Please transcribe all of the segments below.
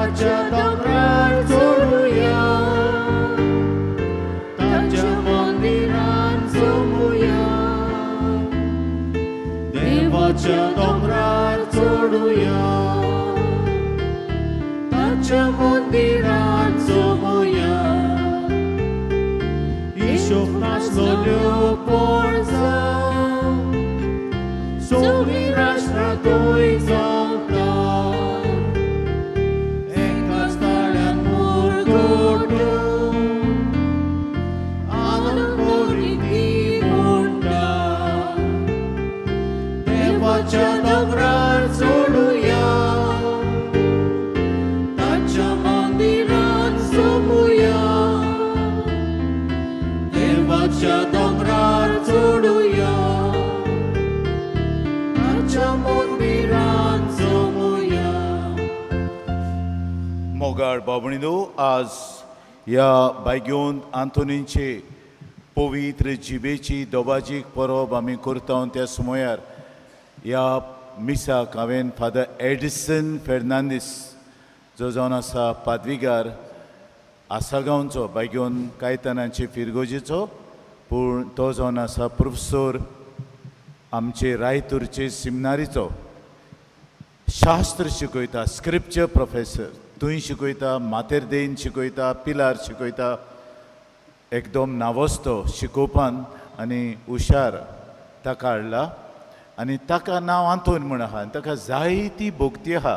ताच्या दोंगरार चडुया, ताच्या मंदिरान जमुया. देवाच्या दोंगरार चडुया, ताच्या मंदिरान जमुया. हिशोब नासलोल्यो पोळजा, सगळीं राष्ट्रां थंय जमतात. एकाच ताळ्यान मुरगट्यो, आनंद भरीत म्हणटात. देवाच्या दोंगरार चडुया, ताच्या मंदिरान जमुया. देवाच्या दोंगरार चडुया, ताच्या मंदिरान जमुया. मोगाळ बाबणीनो, आज ह्या बायगेवन आंतोनीचे पवित्र जिबेची दोबाजीक परब आमी करता. त्या सुमयार ह्या मिसाक हांवें फादर एडिसन फेर्नांदीस, जो जावन आसा पादविगार आसागांवचो, बायगेवन कायतानाचे फिरगोजेचो, पूण तो जावन आसा प्रोफेसोर आमचे रायतूरचे सिमनारीचो, शास्त्र शिकयता, स्क्रिप्चर प्रोफेसर थंय शिकयता, मातेरदेन शिकयता, पिलार शिकयता. एकदम नावस्तो शिकोवपान आनी हुशार. ताका हाडला आनी ताका नांव आंतोन म्हूण आहा आनी ताका जायती भक्ती आहा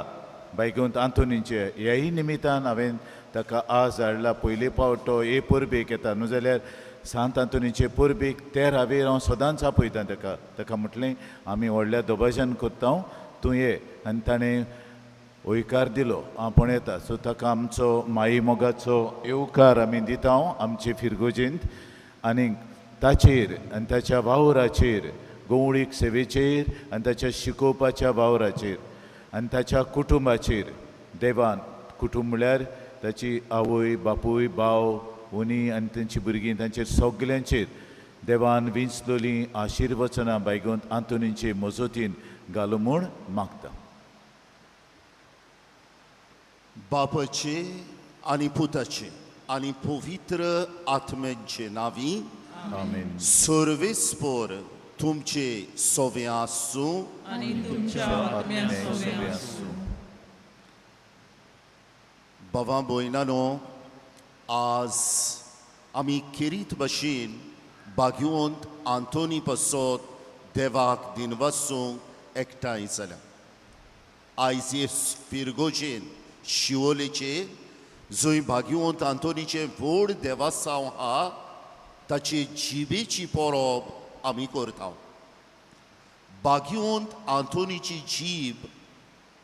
बायगोंत आंतोनीचे. ह्याय निमितान हांवें ताका आज हाडला. पयले फावट तो हे परबेक येता, न्हू जाल्यार सांत आंतोनीचे परबेक तेरावेर हांव सदांच आपयतां ताका. ताका म्हटलें, आमी व्हडल्या दबाज्यान करता, तूं ये, आनी ताणें हयकार दिलो, आपूण येता. सो ताका आमचो माई मोगाचो येवकार आमी दिता आमचे फिरगोजेंत आनी ताचेर आनी ताच्या वावराचेर, गवळीक सेवेचेर आनी ताच्या शिकोवपाच्या वावराचेर आनी ताच्या कुटुंबाचेर देवान, कुटुंब म्हळ्यार ताची आवय, बापूय, भाव, व्हनी आनी तेंची भुरगीं, तांचेर सगल्यांचेर देवान विंचलोलीं आशिर्वचनां बायगोंत आंतोनीचे मजतीन घालूं म्हूण मागता. बापाचे आनी पुताचे आनी पवित्र आत्म्यांचे नावी. आमेन. सर्वेस्पर तुमचे सोवे आसूं. आनी तुमच्या आत्म्या सोवे आसूं. बाबा भयणानो, आज आमी खेरीत भशेन भाग्यवंत आंतोनी पासत देवाक दिनवासूंक एकठांय जाल्या. आयज हे फिरगोजेन शिवोलेचे, जंय भाग्यवंत आंतोनीचें व्हड देवासांव आहा, ताचे जिबेची परब आमी करता. भाग्यवंत आंतोनीची जीब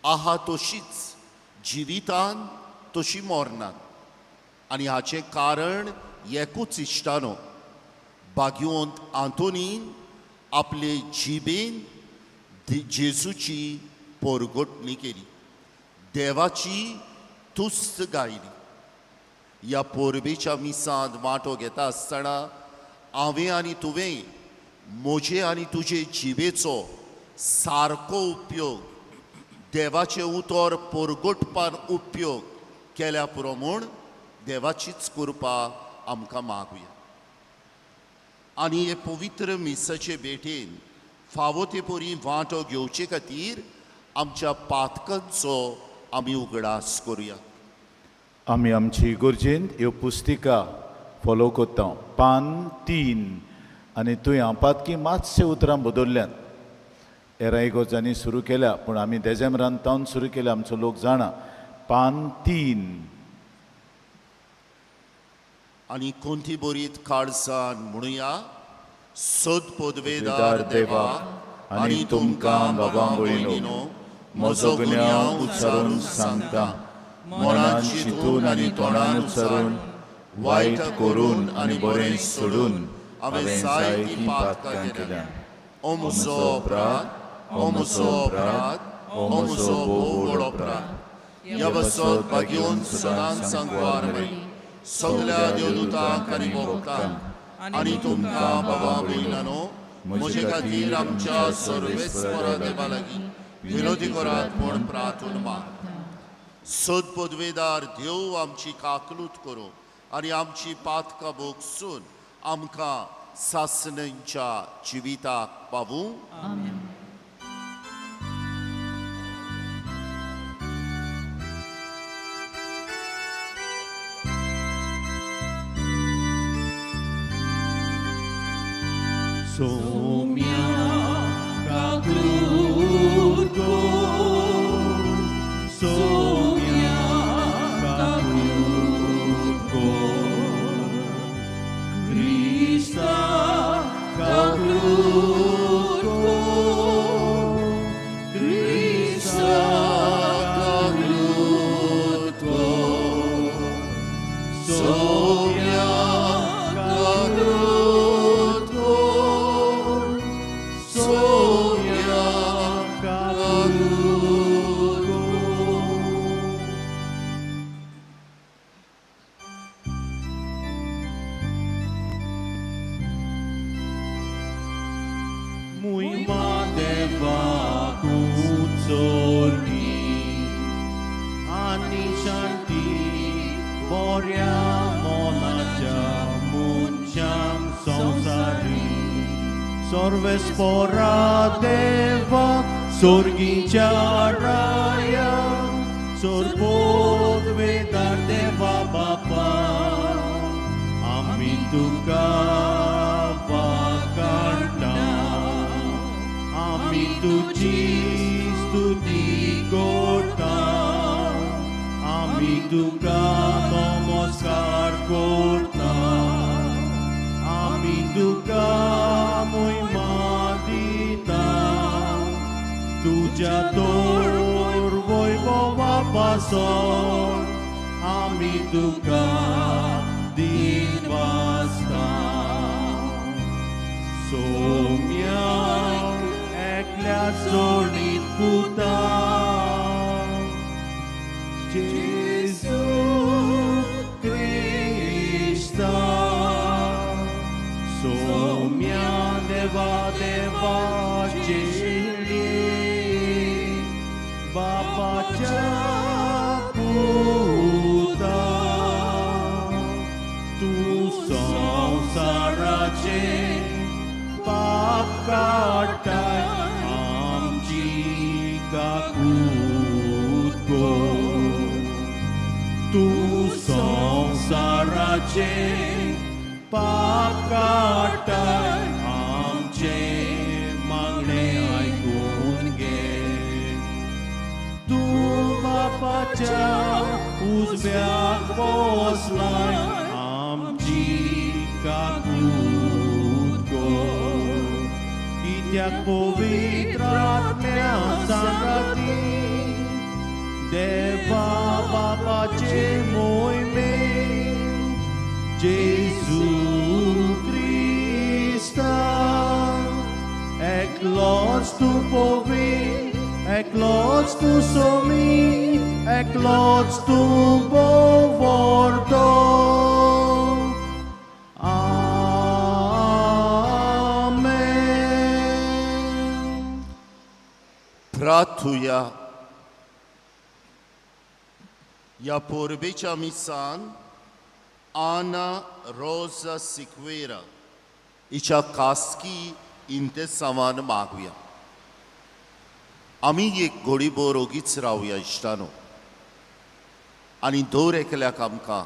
आहा तशीच जिवितान, तशी मरणान, आनी हाचें कारण एकूच इश्टानो, भाग्यवंत आंतोनीन आपले जिबेन जेजूची पोरगोटणी केली, देवाची तुस्त गायली. ह्या पोरबेच्या मिसांत वांटो घेता आसतना हांवें आनी तुवें म्हजे आनी तुजे जिबेचो सारको उपयोग, देवाचें उतर पोरगोटपान उपयोग केल्या पुरो म्हूण देवाचीच कृपा आमकां मागुया. आनी हे पवित्र मिसाचे भेटेन फावो ते परी वांटो घेवचे खातीर आमच्या पातकांचो आमी उगडास करुया. आमी आमची इगर्जेंत ह्यो पुस्तिका फोलो करता. पान 3 आनी थंय हांव पातकी मातशे उतरां बदल्ल्यांत. हेरां इगर्जांनी सुरू केल्या, पूण आमी देजेंब्रान तावन सुरू केल्या, आमचो लोक जाणा. पान 3. आनी कोणती बरीत काळजान म्हणुया, सद पदवेदार देवा आनी तुमकां बाबा भयणीनो, म्हजो गुन्यांव उच्चारून सांगता. मनान चिंतून आनी तोंडान उच्चारून, वायट करून आनी बरें सोडून हांवें जायतीं पातकां केल्या. ओ म्हजो अपराध, ओ म्हजो अपराध, ओ म्हजो भोव व्हड अपराध. ह्या बसत भाग्योन सदांच सांगवार मरी, सगल्या देवदूतांक आनी भक्तांक आनी तुमकां बाबा भयणानो, म्हजे खातीर आमच्या सर्वेस्परा देवा लागीं विनोदी करात म्हूण प्रार्थना मागता. सद पदवेदार देव आमची काकलूत करूं आनी आमची पातकां भोगसून आमकां सासणेच्या जिविताक पावूं. आमेन. सोम्या काकूत कोर, सोम्या काकूत कोर, क्रिस्ता काकूत कोर, क्रिस्ता काकूत कोर, सोम्या काकूत कोर, सोम्या काकूत कोर. Muima deva kutsorgi Ani shanti borya monacha munchang samsari Sarvespora deva sorgincha raya Sorpod vedar deva bapa Ami तुका वाकाडटा, आमी तुजी स्तुती करता, आमी तुका नमस्कार करता, आमी तुका मोहिमा दिता, तुज्या तोर वैभवा पासोन आमी तुका दिनवासता. सोम्या एकल्या जोडीत पुता जेजू क्रिस्ता, सोम्या देवा देवाचे बापाच्या पुता, तूं संवसाराचे पाप काडटाय, आमची काकूत कर. तूं संवसाराचे पाप काडटाय, आमचे मागणे आयकून घे. तूं बापाच्या उजव्याक बसलाय, आमची काकूत कर. कित्याक पवित्र आत्म्या सांगाती देवा बापाचे मोहिमे जेजू क्रिस्ता, एकलोच तूं पवित्र, एकलोच तूं सोमी, एकलोच तूं बोवर्तो. आमेन. प्रार्थुया. ह्या परबेच्या मिसान आना रोजा सिक्वेरा हिच्या खासगी इंतेसांवान मागुया. आमी एक घडीभर ओगीच रावया इश्टानो आनी दर एकल्याक आमकां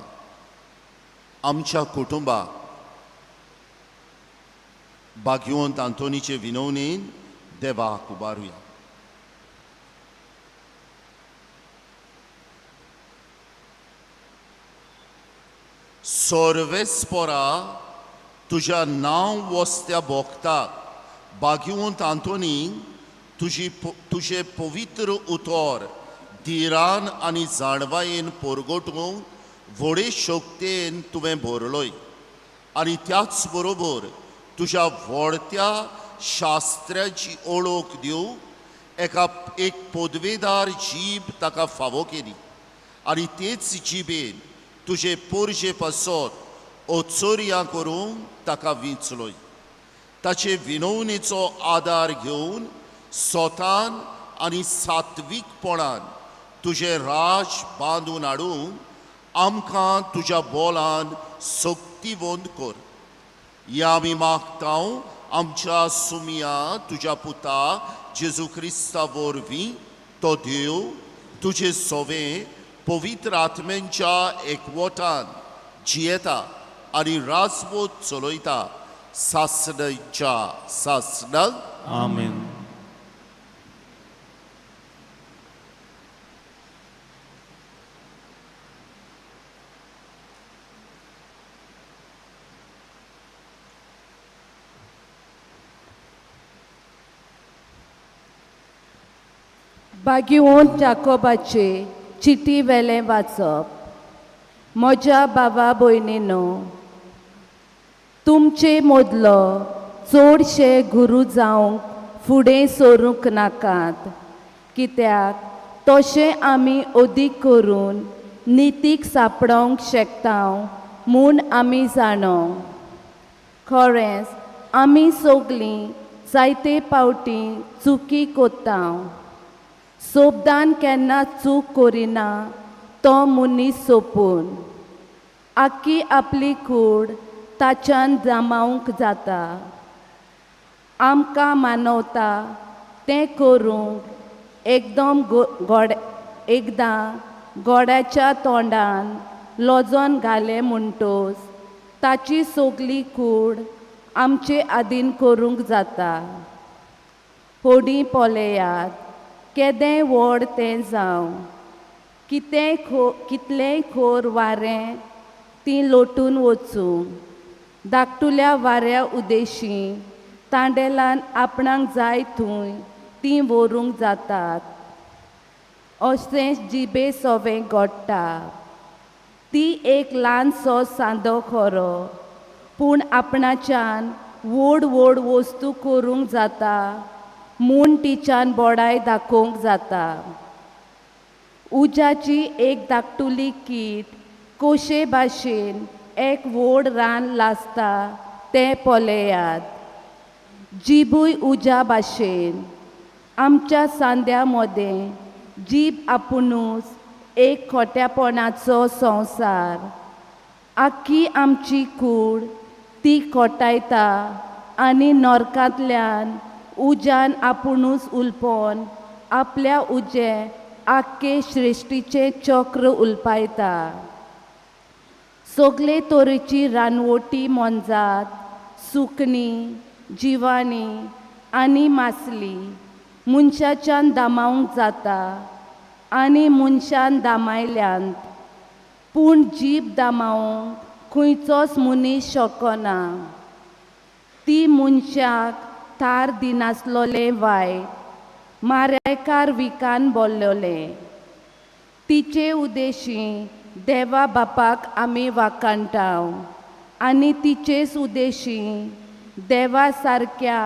आमच्या कुटुंबाक भाग्यवंत आंतोनीचे विनवणेन देवाक उबारुया. सर्वेस्पोरा तुज्या नांव वस्त्या भोगतात भाग्यवंत आंतोनी तुजी तुजें पवित्र उतर धिरान आनी जाणवायेन परगटूंक व्हडे शक्तेन तुवें भरलोय आनी त्याच बरोबर तुज्या व्हडत्या शास्त्र्याची ओळख दिवंक एका एक पदवेदार जीब ताका फावो केली आनी तेच जिबेन तुजे पोरजे पासत ओचोरयां करूंक ताका विंचलोय. ताचे विनवणेचो आदार घेवन सोतान आनी सात्वीकपणान तुजें राज बांदून हाडूंक आमकां तुज्या बोलान सक्तीवंत कर. ह्या आमी मागता आमच्या सुमया तुज्या पुता जेजू क्रिस्ता वरवीं, तो देव तुजे सोवे पवित्र आत्म्यांच्या एकवटान जियेता आनी राजवत चलयता सासणाच्या सासणाक. आमेन. बागीवंत जाकोबाचे चिटी वेलें वाचप. म्हज्या बाबा भयणीनो, तुमचे मदलो चडशे गुरू जावंक फुडें सरूंक नाकात, कित्याक तशें आमी अदीक करून नितीक सांपडोवंक शकता म्हूण आमी जाणो. खरेंच आमी सगलीं जायते पावटी चुकी कोत्ता. सोबदान केन्ना चूक करिना तो मनीस सोंपून आख्खी आपली कूड ताच्यान जमावंक जाता. आमकां मानवता तें करूंक एकदम गोड एकदां गोड्याच्या तोंडान लजोन घालें म्हणटोच ताची सगली कूड आमचे आदीन करूंक जाता. होडी पळयात केदें व्हड तें जावं, कितेंय खो कितलेंय खोर वारें तीं लोटून वचूं. धाकटुल्या वाऱ्या उदेशीं तांडेलान आपणाक जाय थंय तीं व्हरूंक जातात. अशें जिबे सोवें घडटा. ती एक ल्हानसो सांदो खरो, पूण आपणाच्यान व्हड व्हड वस्तू करूंक जाता म्हूण तिच्यान बोडाय दाखोवंक जाता. उज्याची एक धाकटुली कीट कोशे भाशेन एक व्हड रान लासता तें पळयात. जिबूय उज्या भाशेन आमच्या सांद्या मदें जीब आपुणूच एक खोट्यापणाचो संवसार. आख्खी आमची कूड ती खोटायता आनी नरकांतल्यान उज्यान आपुणूच उलपोन आपल्या उजे आख्खे श्रेश्टीचें चक्र उलपायता. सगले तरेची रानवटी मोनजात, सुकणीं, जिवाणी आनी मासली मनशाच्यान दामावंक जाता आनी मनशान दामायल्यांत, पूण जीब दामावंक खंयचोच मनीस शकना. ती मनशाक थार दिनासलोलें वायट मारेकार विकान बोल्लोलें. तिचे उदेशी देवा बापाक आमी वाखाणटा आनी तिचेच उदेशी देवा सारक्या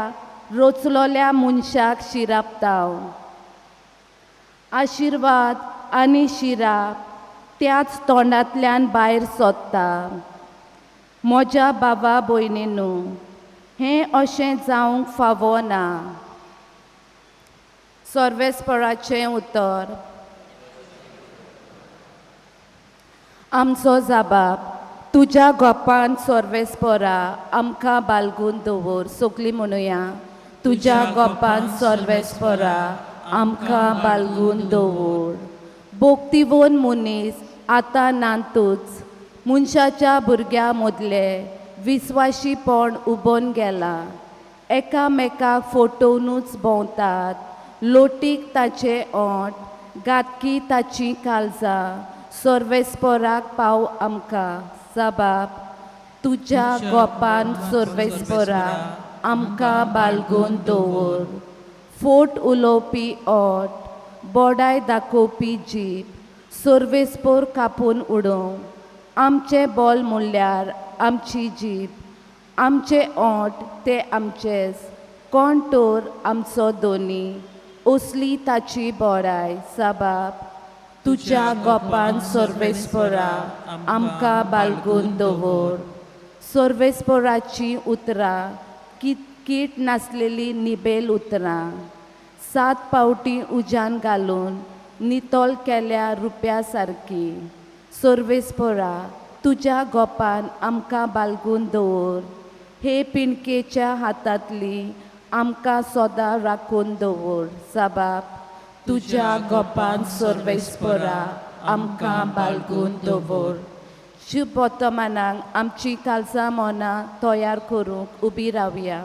रोचलोल्या मनशाक शिरापता. आशिर्वाद आनी शिराप त्याच तोंडांतल्यान भायर सोदता. म्हज्या बाबा भयणीनू, हें अशें जावंक फावो ना. सर्वेस्पराचें उतर. आमचो जाबाब तुज्या गोपान सर्वेस्परा आमकां बालगून दवर. सगलीं म्हणुया, तुज्या गोपान सर्वेस्परा आमकां बालगून दवर. भोक्तिवोन मनीस आतां नातूच मनशाच्या भुरग्यां मदले विस्वाशीपण उबोन गेलां. एकामेकाक फटोवनूच भोंवतात. लोटीक ताचे ओंठ, घातकी ताचीं काळजां. सर्वेस्पराक पाव आमकां. साबाब तुज्या गोपान सर्वेस्परा आमकां बालगून दवर. फोट उलोवपी ओंठ, बोडाय दाखोवपी जीब सर्वेस्पोर कापून उडोवं. आमचें बोल म्हणल्यार आमची जीब, आमचे ओंठ ते आमचेच. कोण तर आमचो दोनी असली ताची बोडाय. साबाब तुज्या गोपान सर्वेस्परा आमकां बालगून दवर. सर्वेस्पराचीं उतरां कीट नासलेली निबेल उतरां सात पावटी उज्यान घालून नितळ केल्या रुपया सारकी. सर्वेस्परा, तुज्या गोपान आमकां बालगून दवर. हे पिंडकेच्या हातांतली आमकां सदां राखून दवर. साबाब, तुज्या गोपान सर्वेस्परा आमकां बालगून दवर. शुभ वर्तमानाक आमची कालसां मनां तयार करूंक उबी रावया.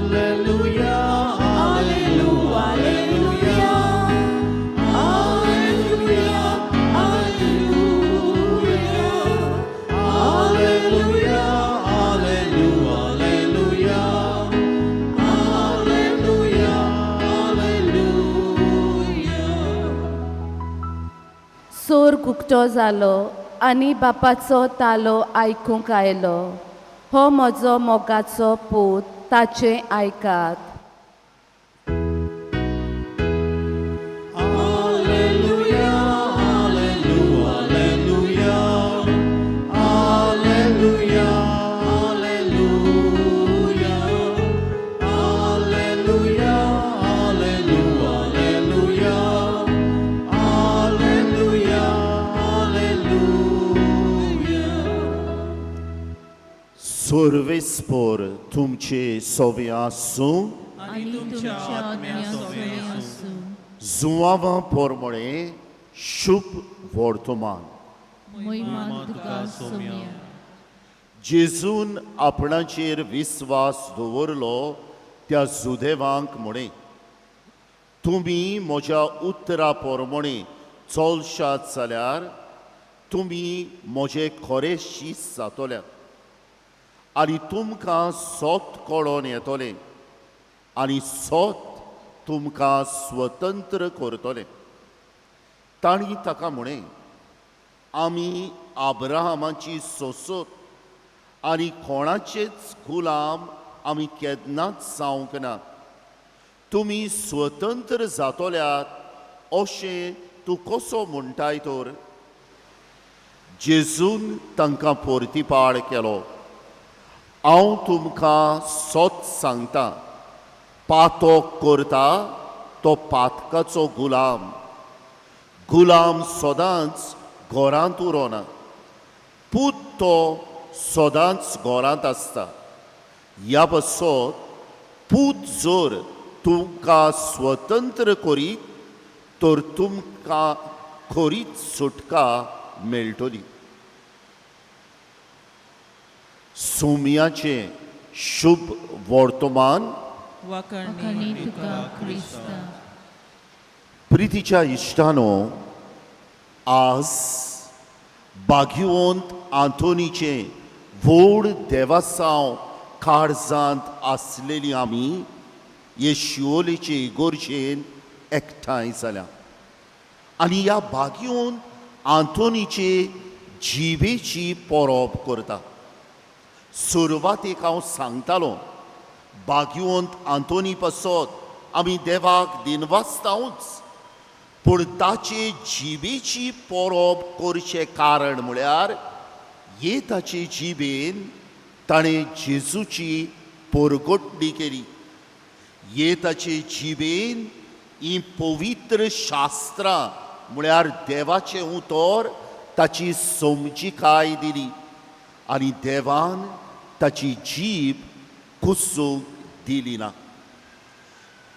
Alleluia, Alleluia, Alleluia, Alleluia, Alleluia, Alleluia, Alleluia, Alleluia. सोर गुकटो जालो आनी बापाचो तालो आयकूंक आयलो. हो म्हजो मोगाचो पूत, ताचें आयकात. Alleluia, Alleluia, Alleluia, Alleluia, Alleluia, Alleluia, Alleluia, Alleluia. सर्वेस्पर तुमचे सोवे आसूं. आनी तुमच्या आत्म्या सोबें आसूं. जुवांवा पोरमोळे शुभ वर्तमान. मोहिमा तुका सोम्या. जेजून आपणाचेर विस्वास दवरलो त्या जुदेवांक म्हणे, तुमी म्हज्या उतरा पोरमोणे चलशात जाल्यार तुमी म्हजे खरे शीस जातल्यात आनी तुमकां सोत कळोन येतलें आनी सोत तुमकां स्वतंत्र करतलें. तांणी ताका म्हळें, आमी आब्राहामाची सोसत आनी कोणाचेच गुलाम आमी केन्नाच जावंक ना. तुमी स्वतंत्र जातल्यात अशें तूं कसो म्हणटाय तर? जेजून तांकां परतिपाळ केलो, हांव तुमकां सोत सांगता, पातोक करता तो पातकाचो गुलाम. गुलाम सदांच घरांत उरोना, पूत तो सदांच घरांत आसता. ह्या पासत पूत जर तुमकां स्वतंत्र करीत तर तुमकां खरीच सुटका मेळटली. सोम्याचें शुभ वर्तमान. वाखाणणी तुका क्रिस्ता. प्रितीच्या इश्टानो, आज बागिवंत आंतोनीचें व्हड देवासांव काळजांत आसलेली आमी हे शिवोलेचे इगोर्जेन एकठांय जाल्या आनी ह्या बागिवंत आंतोनीचे जिबेची परब करता. सुरवातेक हांव सांगतालो, बागिवंत आंतोनी पासत आमी देवाक दिनवासतावूच, पूण ताचे जिबेची परब करचें कारण म्हळ्यार हे ताचे जिबेन ताणें जेजूची परगटणी केली. हे ताचे जिबेन ही पवित्र शास्त्रां म्हळ्यार देवाचें उतर ताची समजिकाय दिली आनी देवान ताची जीब कुसूंक दिली ना.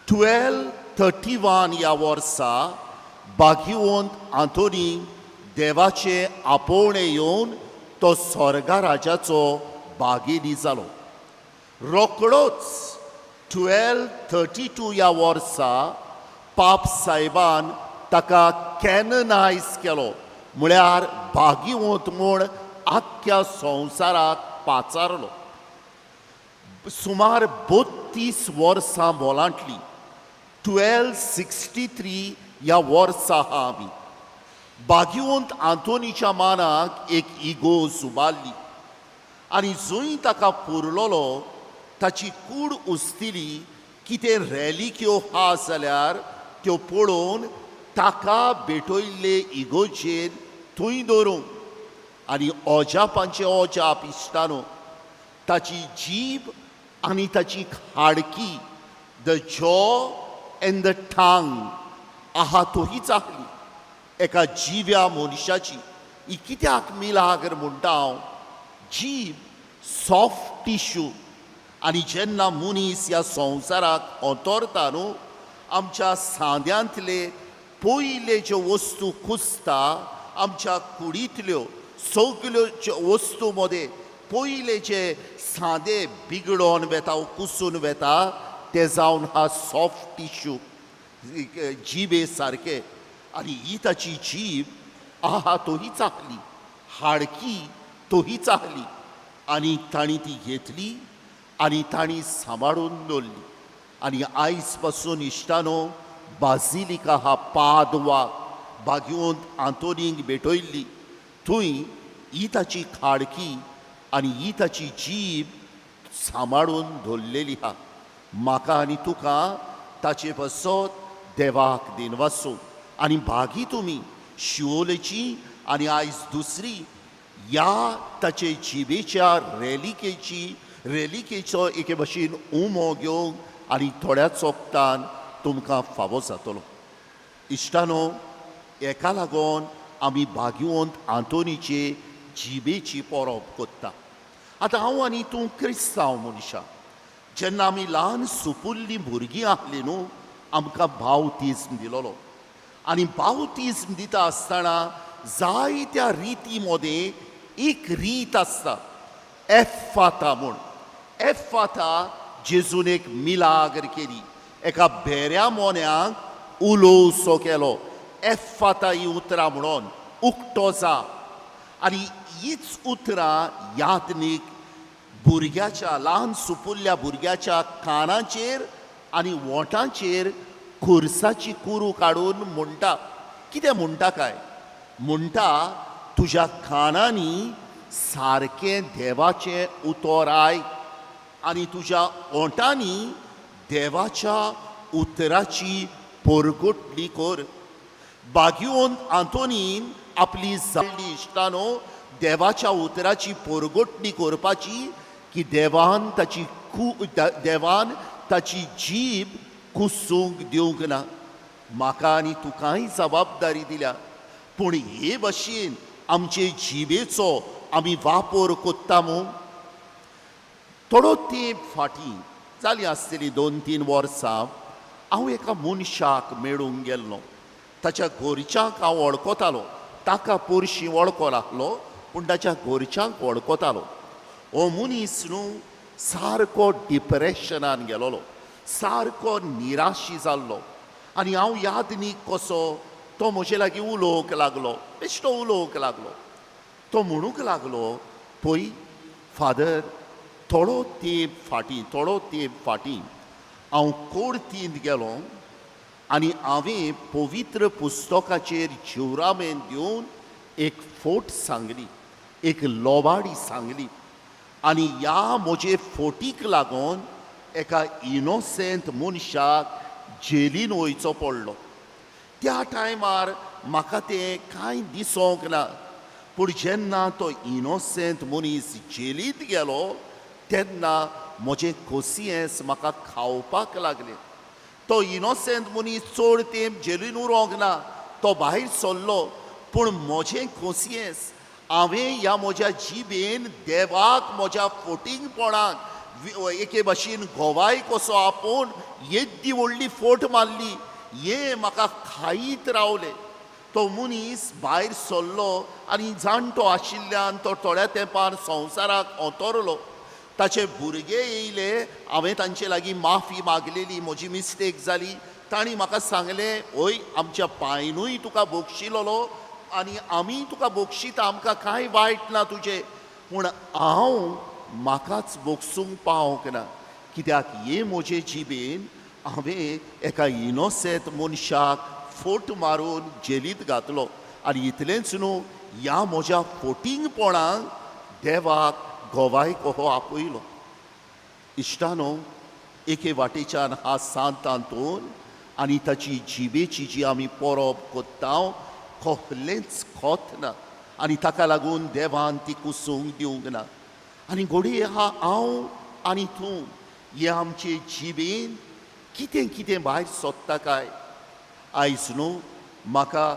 1231 ह्या वर्सा बागिवंत आंतोनी देवाचें आपोवणें येवन तो स्वर्गा राजाचो बागेली जालो. रोकडोच 1232 ह्या वर्सा पाप साहेबान ताका कॅननायज केलो, म्हळ्यार बागिवंत म्हूण आख्ख्या संवसाराक पाचारलो. सुमार 32 वर्सां बोलांटली. 1263 ह्या वर्सा आहा आमी. बागिवंत आंतोनीच्या मानाक एक इगोर्ज उबारली आनी जंय ताका पुरलोलो ताची कूड उस्तिली. कितें रॅलिक्यो आहा जाल्यार त्यो पळोवन ताका भेटयल्ले इगोर्जेन थंय दवरूंक. आनी अजापांचें अजाप इश्टानो, ताची जीब आनी ताची खाडकी, the jaw. and the tongue आहा तोहीच आहली एका जिव्या मनशाची. ही कित्याक मिलाग्र म्हणटा हांव? जीब सॉफ्ट टिश्यू आनी जेन्ना मनीस ह्या संवसाराक अंतरता न्हू, आमच्या सांद्यांतले पयले ज्यो वस्तू कुसता, आमच्या कुडींतल्यो सगल्यो ज्यो वस्तू मदें पयले जे सांदे बिगडोन वेता वो कुसून वेता ते जावन हा सॉफ्ट टिश्यू जिबे सारके. आनी ही ताची जीब आहा तोहीच आहली, हाडकी तोहीच आहली आनी तांणी ती घेतली आनी तांणी सांबाळून दवरली. आनी आयज पासून इश्टानो, बाजिलिका हा पादवा बागयोंत आंतोनीक भेटयल्ली थंय ही ताची खाडकी आनी ही ताची जीब सांबाळून दवरलेली आहा. म्हाका आनी तुका ताचे पासत देवाक दिनवासूं. आनी भागी तुमी शिवोलेची आनी आयज दुसरी ह्या ताचे जिबेच्या रेलिकेचो एके भशेन उमो घेवंक आनी थोड्या चोखतान तुमकां फावो जातलो. इश्टानो, हेका लागून आमी भाग्यवंत आंतोनीचे जिबेची परब करता. आतां हांव आनी तूं क्रिस्तांव मनशां, जेन्ना आमी ल्हान सुपुल्लीं भुरगीं आहलीं न्हू, आमकां बावतिज्म दिलोलो आनी बावतिज्म दिता आसतना जायत्या रिती मदें एक रीत आसता एफाता म्हूण. एफाता जेजून एक मिलाग्र केली, एका भेऱ्या मोन्याक उलोवसो केलो, एफाता ही उतरां म्हणून उक्तो जा. आनी हीच उतरां यादनीक भुरग्याच्या, ल्हान सुपुल्ल्या भुरग्याच्या कानाचेर आनी वोंटाचेर खुर्साची कुरू काडून म्हणटा. कितें म्हणटा काय? म्हणटा, तुज्या कानांनी सारकें देवाचें उतर आयक आनी तुज्या ओंठांनी देवाच्या उतराची परगटणी कर. बागियोन आंतोनीन आपली जाल्ली इश्टानो देवाच्या उतराची परगटणी करपाची की देवान ताची देवान ताची जीब कुसूंक दिवंक ना. म्हाका आनी तुकाय जबाबदारी दिल्या, पूण हे भशेन आमचे जिबेचो आमी वापर कोत्ता मू. थोडो तेंप फाटीं जालीं आसतलीं 2-3 वर्सां, हांव एका मनशाक मेळूंक गेल्लो. ताच्या घरच्यांक हांव वळखतालो, ताका पोरशी वळखो लागलो पूण ताच्या घरच्यांक वळखतालो. हो मनीस न्हू सारको डिप्रेशनान गेलोलो, सारको निराशी जाल्लो. आनी हांव यादनीक कसो तो म्हजे लागीं उलोवंक लागलो, बेश्टो उलोवंक लागलो. तो म्हणूंक लागलो, पळय फादर, थोडो तेंप फाटीं, थोडो तेंप फाटीं हांव कोर्तींत गेलो आनी हांवें पवित्र पुस्तकाचेर जिवरामेन दिवन एक फोट सांगली, एक लोबाडी सांगली आनी ह्या म्हजे फोटीक लागून एका इनोसेंट मनशाक जेलीन वयचो पडलो. त्या टायमार म्हाका तें कांय दिसोंक ना, पूण जेन्ना तो इनोसेंट मनीस जेलींत गेलो तेन्ना म्हजें कोसियेंस म्हाका खावपाक लागलें. तो इनोसेंट मनीस चड तेंप जेलीन उरोंक ना, तो भायर सरलो, पूण म्हजें कोसियेंस हांवें ह्या म्हज्या जिबेन देवाक म्हज्या फोटींगपणाक एके भाशेन गोवाय कसो आपोवन येद्दी व्हडली फोट मारली, हें म्हाका खायत रावलें. तो मनीस भायर सरलो आनी जाणटो आशिल्ल्यान तो थोड्या तेंपार संवसाराक अंतरलो. ताचे भुरगे येयले, हांवें तांचे लागीं माफी मागलेली, म्हजी मिस्टेक जाली. तांणी म्हाका सांगलें, हय आमच्या पायनूय तुका बक्षिलोलो आनी आमी तुका बक्षिता, आमकां कांय वायट ना तुजें, पूण हांव म्हाकाच बक्षूंक पावंक ना, कित्याक हे म्हजे जिबेन हांवें एका इनोसेंत मनशाक फोट मारून जेलींत घातलो. आनी इतलेंच न्हू, ह्या म्हज्या फोटींगपणाक देवाक गोवाय कहो आपयलो. इश्टानो, एके वाटेच्यान हा सांत आंतोन आनी ताची जिबेची जी आमी परब कोत्ता कसलेंच खोत ना आनी ताका लागून देवान ती कुसूंक दिवंक ना. आनी घडये हा हांव आनी तूं हे आमचे जिबेन कितें कितें भायर सोदता काय? आयज न्हू म्हाका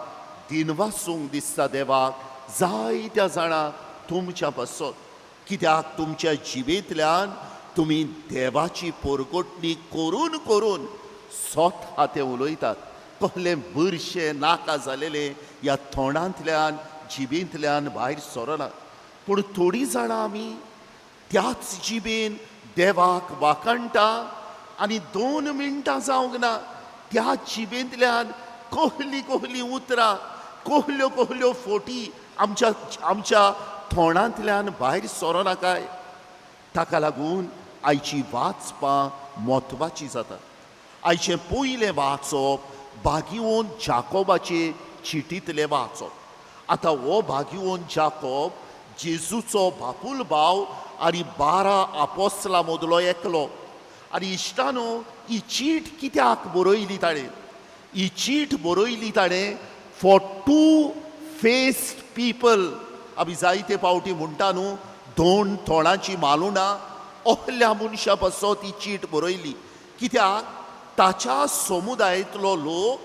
दिनवासूंक दिसता देवाक जायत्या जाणां तुमच्या पासत, कित्याक तुमच्या जिबेंतल्यान तुमी देवाची पोरगोटणी करून करून सोत हाते उलयतात. कसलें बुरशें नाका जालेलें ह्या तोंडांतल्यान जिबेंतल्यान भायर सरना. पूण थोडीं जाणां आमी त्याच जिबेन देवाक वाखाणटा आनी 2 मिनटां जावंक ना त्या जिबेंतल्यान कहली कहली उतरां, कहल्यो कहल्यो फोटी आमच्या आमच्या तोंडांतल्यान भायर सरना काय? ताका लागून आयची वाचपां म्हत्वाची जाता. आयचें पयलें वाचप भागिवन जाकोबाचे चिटींतलें वाचप. आतां हो भागिवन जाकोब जेजूचो बापूल भाव आनी 12 आपोस्लां मदलो एकलो. आनी इश्टानो, ही चीट कित्याक बरयली ताणें? ही चीट बरयली ताणें फॉर टू फेस्ड पीपल. आमी जायते फावटी म्हणटा न्हू, 2 तोंडाची मालुणां, असल्या मनशा पासत ही चीट बरयली. कित्याक ताच्या समुदायांतलो लोक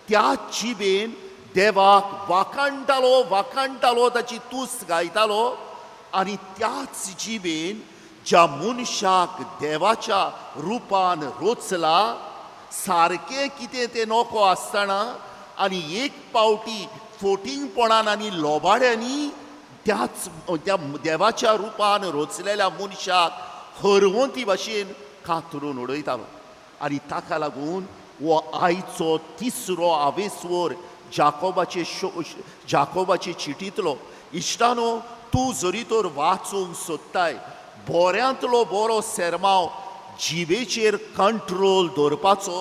त्या जिबेन देवाक वाखाणटालो, वाखाणटालो, ताची तुस्त गायतालो आनी त्याच जिबेन ज्या मनशाक देवाच्या रुपान रचला सारकें कितें तें नको आसतना आनी एक पावटी फोटिंगपणान आनी लोबाड्यांनी त्याच त्या देवाच्या रुपान रचलेल्या मनशाक हरवंती भाशेन कातरून उडयतालो. आनी ताका लागून हो आयचो तिसरो आवेस्वर जाकोबाचे जाकोबाचे चिटींतलो. इश्टानो, तूं जरी तर वाचूंक सोदताय बऱ्यांतलो बरो सेरमांव जिबेचेर कंट्रोल दवरपाचो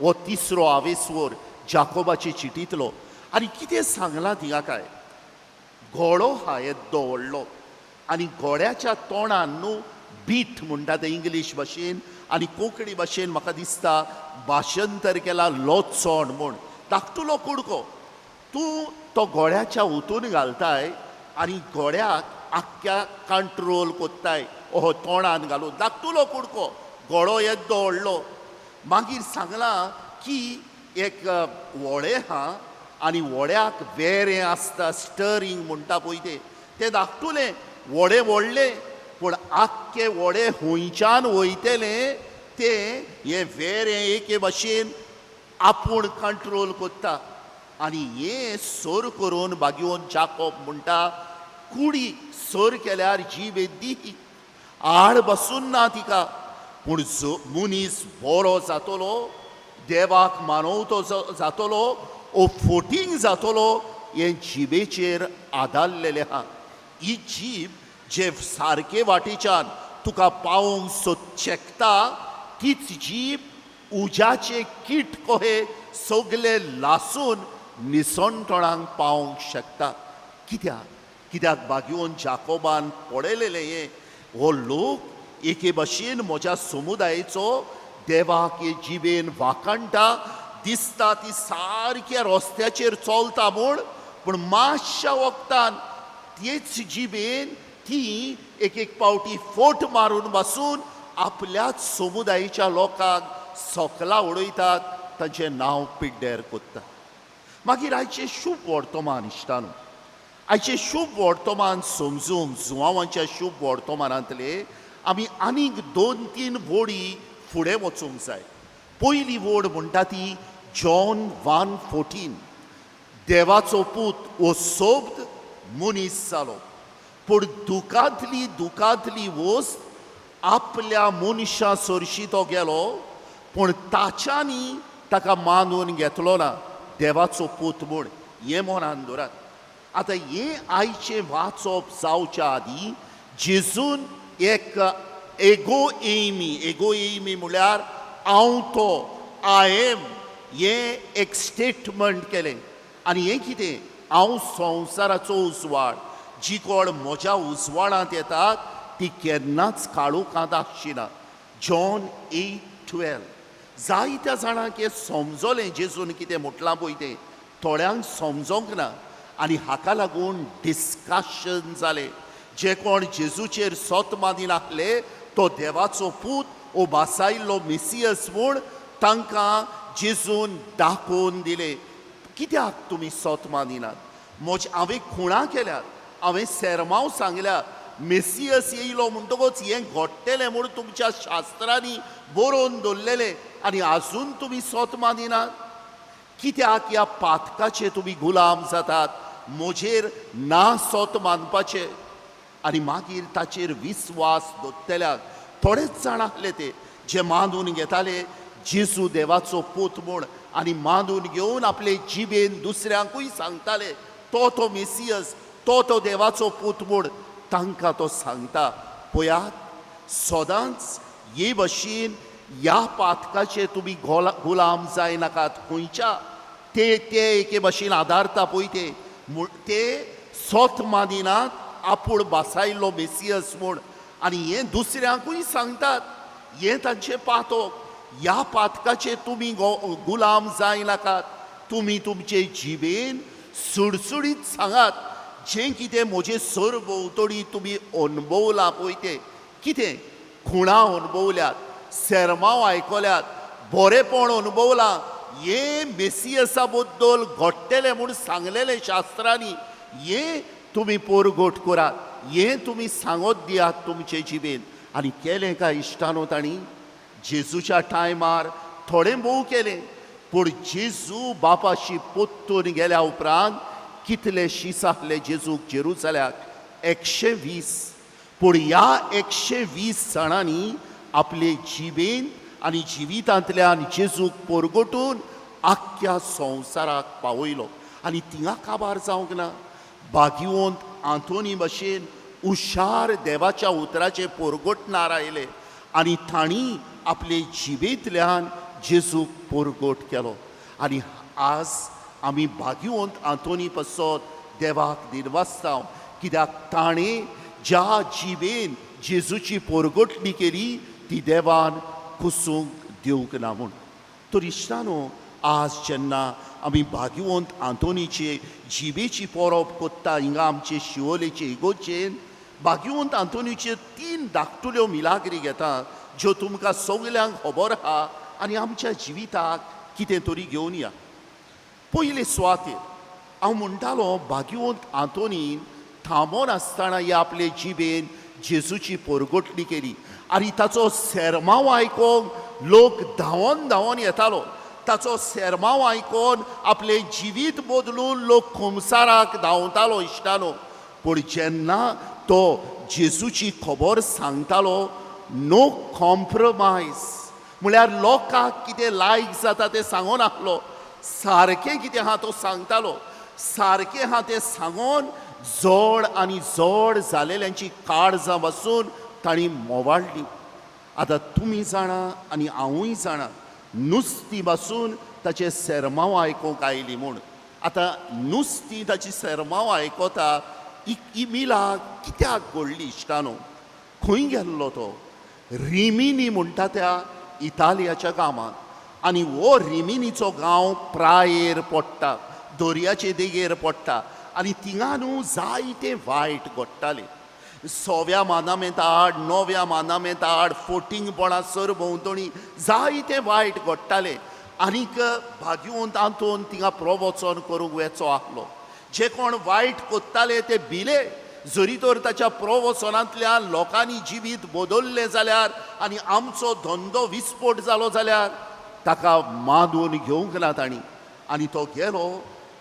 हो तिसरो आवेस्वर जाकोबाचे चिटींतलो. आनी कितें सांगलां थिंगा काय? घोडो हा येद्दो व्हडलो आनी घोड्याच्या तोंडान न्हू बीट म्हणटा ते इंग्लीश भाशेन आनी कोंकणी भाशेन म्हाका दिसता भाशंतर केला लोचोण म्हूण. धाकटुलो कुडको तूं तो घोड्याच्या उतून घालताय आनी घोड्याक आख्ख्या कंट्रोल कोत्ताय ओहो तोंडान घालून. धाकटुलो कुडको, घोडो येद्दो व्हडलो. मागीर सांगलां की एक व्हडें आहा आनी व्हड्याक वेरें आसता, स्टरिंग म्हणटा पळय तें, तें धाकटुलें व्हडें व्हडलें, पूण आख्खें व्हडें हुंयच्यान वयतलें तें हें वेरें एके भाशेन आपूण कंट्रोल कोत्ता. आनी हें सर करून बागेवन जाकोब म्हणटा कुडी सर केल्यार जीब येद्दी आड बसून ना तिका, पूण जो मनीस बरो जातलो, देवाक मानवतो जातलो ओ फोटींग जातलो हें जिबेचेर आदारलेलें आहा. ही जीब जे सारके वाटेच्यान तुका पावोवंक शकता तीच जीब उज्याचे कीट कहे सगले लासून निसणटणांक पावोवंक शकता. कित्याक? कित्याक बागेवन जाकोबान पळयलेलें हें, हो लोक एके भाशेन म्हज्या समुदायेचो देवाक हे जिबेन वाखाणटा, दिसता ती सारक्या रस्त्याचेर चलता म्हूण, पूण मातशा वखदान तेच जिबेन ती एक एक पावटी फोट मारून बसून आपल्याच समुदायेच्या लोकांक सकला उडयतात, तांचें नांव पिड्ड्यार कोत्ता. मागीर आयचें शुभ वर्तमान इश्टानू, आयचें शुभ वर्तमान समजूंक जुवांवांच्या शुभ वर्तमानांतले आमी आनीक 2-3 वोडी फुडें वचूंक जाय. पयली वोड म्हणटा ती जॉन 1:14. देवाचो पूत हो शब्द मनीस जालो, पूण दुखांतली दुखांतली वस्त आपल्या मनशां सरशी तो गेलो, पूण ताच्यांनी ताका मानून घेतलो ना देवाचो पूत म्हूण. हें मनान दवरात. आतां हें आयचें वाचप जावच्या आदीं जेजून एक एगो एमी, एगो एमी म्हळ्यार हांव तो, I am, हें एक स्टेटमेंट केलें. आनी हें कितें? हांव संवसाराचो उजवाड, जी कोण म्हज्या उजवाडांत येतात ती केन्नाच काळोखांत आसची ना. जॉन 8:12. जायत्या जाणांक हें समजलें जेजून कितें म्हटलां पळय तें, थोड्यांक समजोंक ना आनी हाका लागून डिस्कशन जालें. जे कोण जेजूचेर सोत मानिनासले तो देवाचो पूत ओ बासायल्लो मिसियस म्हूण, तांकां जेजून दाखोवन दिलें. कित्याक तुमी सोत मानिनात? म्हजे हांवें खुणां केल्यात, हांवें सेरमांव सांगल्या, मेसियस येयलो म्हणटकूच हें घडटलें म्हूण तुमच्या शास्त्रांनी बरोवन दवरलेलें आनी आजून तुमी सोत मानिनात. कित्याक ह्या पातकाचे तुमी गुलाम जातात? म्हजेर ना सोत मानपाचें. आनी मागीर ताचेर विस्वास दवरतल्याक थोडेच जाण आसले ते जे मानून घेताले जेजू देवाचो पूत म्हूण, आनी मानून घेवन आपले जिबेन दुसऱ्यांकूय सांगताले तो तो मेसियस, तो तो देवाचो पूत म्हूण. तांकां तो सांगता, पळयात सदांच हे भशेन ह्या पातकाचे तुमी गुलाम जायनाकात. खंयच्या ते ते एके भशेन आदारता पळय ते ते सोत मानिनात आपूण बासायल्लो मेसियस म्हूण, आनी हें दुसऱ्यांकूय सांगतात, हें तांचें पातक. ह्या पातकाचे तुमी गुलाम जायनाकात. तुमी तुमचे जिबेन सुडसुडीत सांगात जें कितें म्हजें सरभोंवतणी तुमी अणभवलां पळय तें कितें खुणां अणभवल्यात, सेरमांव आयकल्यात, बरेंपण अणभवलां, हें मेसियसा बद्दल घडटलें म्हूण सांगलेलें शास्त्रांनी, हें तुमी पोरगोट करात, हें तुमी सांगत दियात तुमचे जिबेन. आनी केलें काय इश्टानो तांणी जेजूच्या टायमार थोडें भोव केलें, पूण जेजू बापाशी पोत्तून गेल्या उपरांत कितले शीस आहले जेजूक जेरुजाल्याक? 120. पूण ह्या 120 जाणांनी आपले जिबेन आनी जिवितांतल्यान जेजूक पोरगोटून आख्ख्या संवसाराक पावयलो. आनी थिंगा काबार जावंक ना. भाग्यवंत आंतोनी भशेन हुशार देवाच्या उतराचे पोरगोटणार आयले आनी तांणी आपले जिबेंतल्यान जेजूक पोरगोट केलो. आनी आज आमी भाग्यवंत आंतोनी पासत देवाक दिनवासता, कित्याक ताणें ज्या जिबेन जेजूची पोरगोटणी केली ती देवान कुसूंक दिवंक ना म्हूण. तर इश्टानो, आज जेन्ना आमी भाग्यवंत आंतोनीचे जिबेची परब कोत्ता हिंगा आमचे शिवोलेचे इगोर्जेन, भाग्यवंत आंतोनीचे 3 धाकटुल्यो मिलाग्री घेता ज्यो तुमकां सगल्यांक खबर आहा आनी आमच्या जिविताक कितें तरी घेवन या. पयले सुवातेर हांव म्हणटालो भाग्यवंत आंतोनीन थांबोन आसतना ह्या आपले जिबेन जेजूची पोरगोटणी केली आनी ताचो सेरमांव आयकोंक लोक धांवोन धांवोन येतालो. ताचो सेरमांव आयकोन आपलें जिवीत बदलून लोक खुमसाराक धांवतालो इश्टानो. पूण जेन्ना तो जेजूची खबर सांगतालो, नो कॉम्प्रोमायज, म्हळ्यार लोकांक कितें लायक जाता तें सांगोन आहलो, सारकें कितें आहा तो सांगतालो, सारकें आहा तें सांगोन जड आनी जड जालेल्यांची काळजां बसून तांणी मोवाडली. आतां तुमी जाणा आनी हांवूय जाणा, नुस्तीं बसून ताचें सेरमांव आयकूंक आयली म्हूण. आतां नुस्तीं ताची सेरमांव आयकता, ही मिलाग कित्याक घडली इश्टानो? खंय गेल्लो तो? रिमिनी म्हणटा त्या इतालियाच्या गांवांत. आनी हो रिमिनीचो गांव प्रायेर पडटा, दर्याचे देगेर पडटा आनी थिंगा न्हू जायते वायट घडटालें. 6व्या मानामेंता आड, 9व्या मानामेंता आड, फोटिंगपणां सरभोंवतणी जायते वायट घडटालें. आनीक भाग्यवंत आंतोन थिंगा प्रवचन करूंक वेचो आहलो. जे कोण वायट कोत्ताले ते भिले, जरी तर ताच्या प्रवचनांतल्यान लोकांनी जिवीत बदललें जाल्यार आनी आमचो धंदो विस्फोट जालो जाल्यार ताका मानून घेवंक ना तांणी. आनी तो गेलो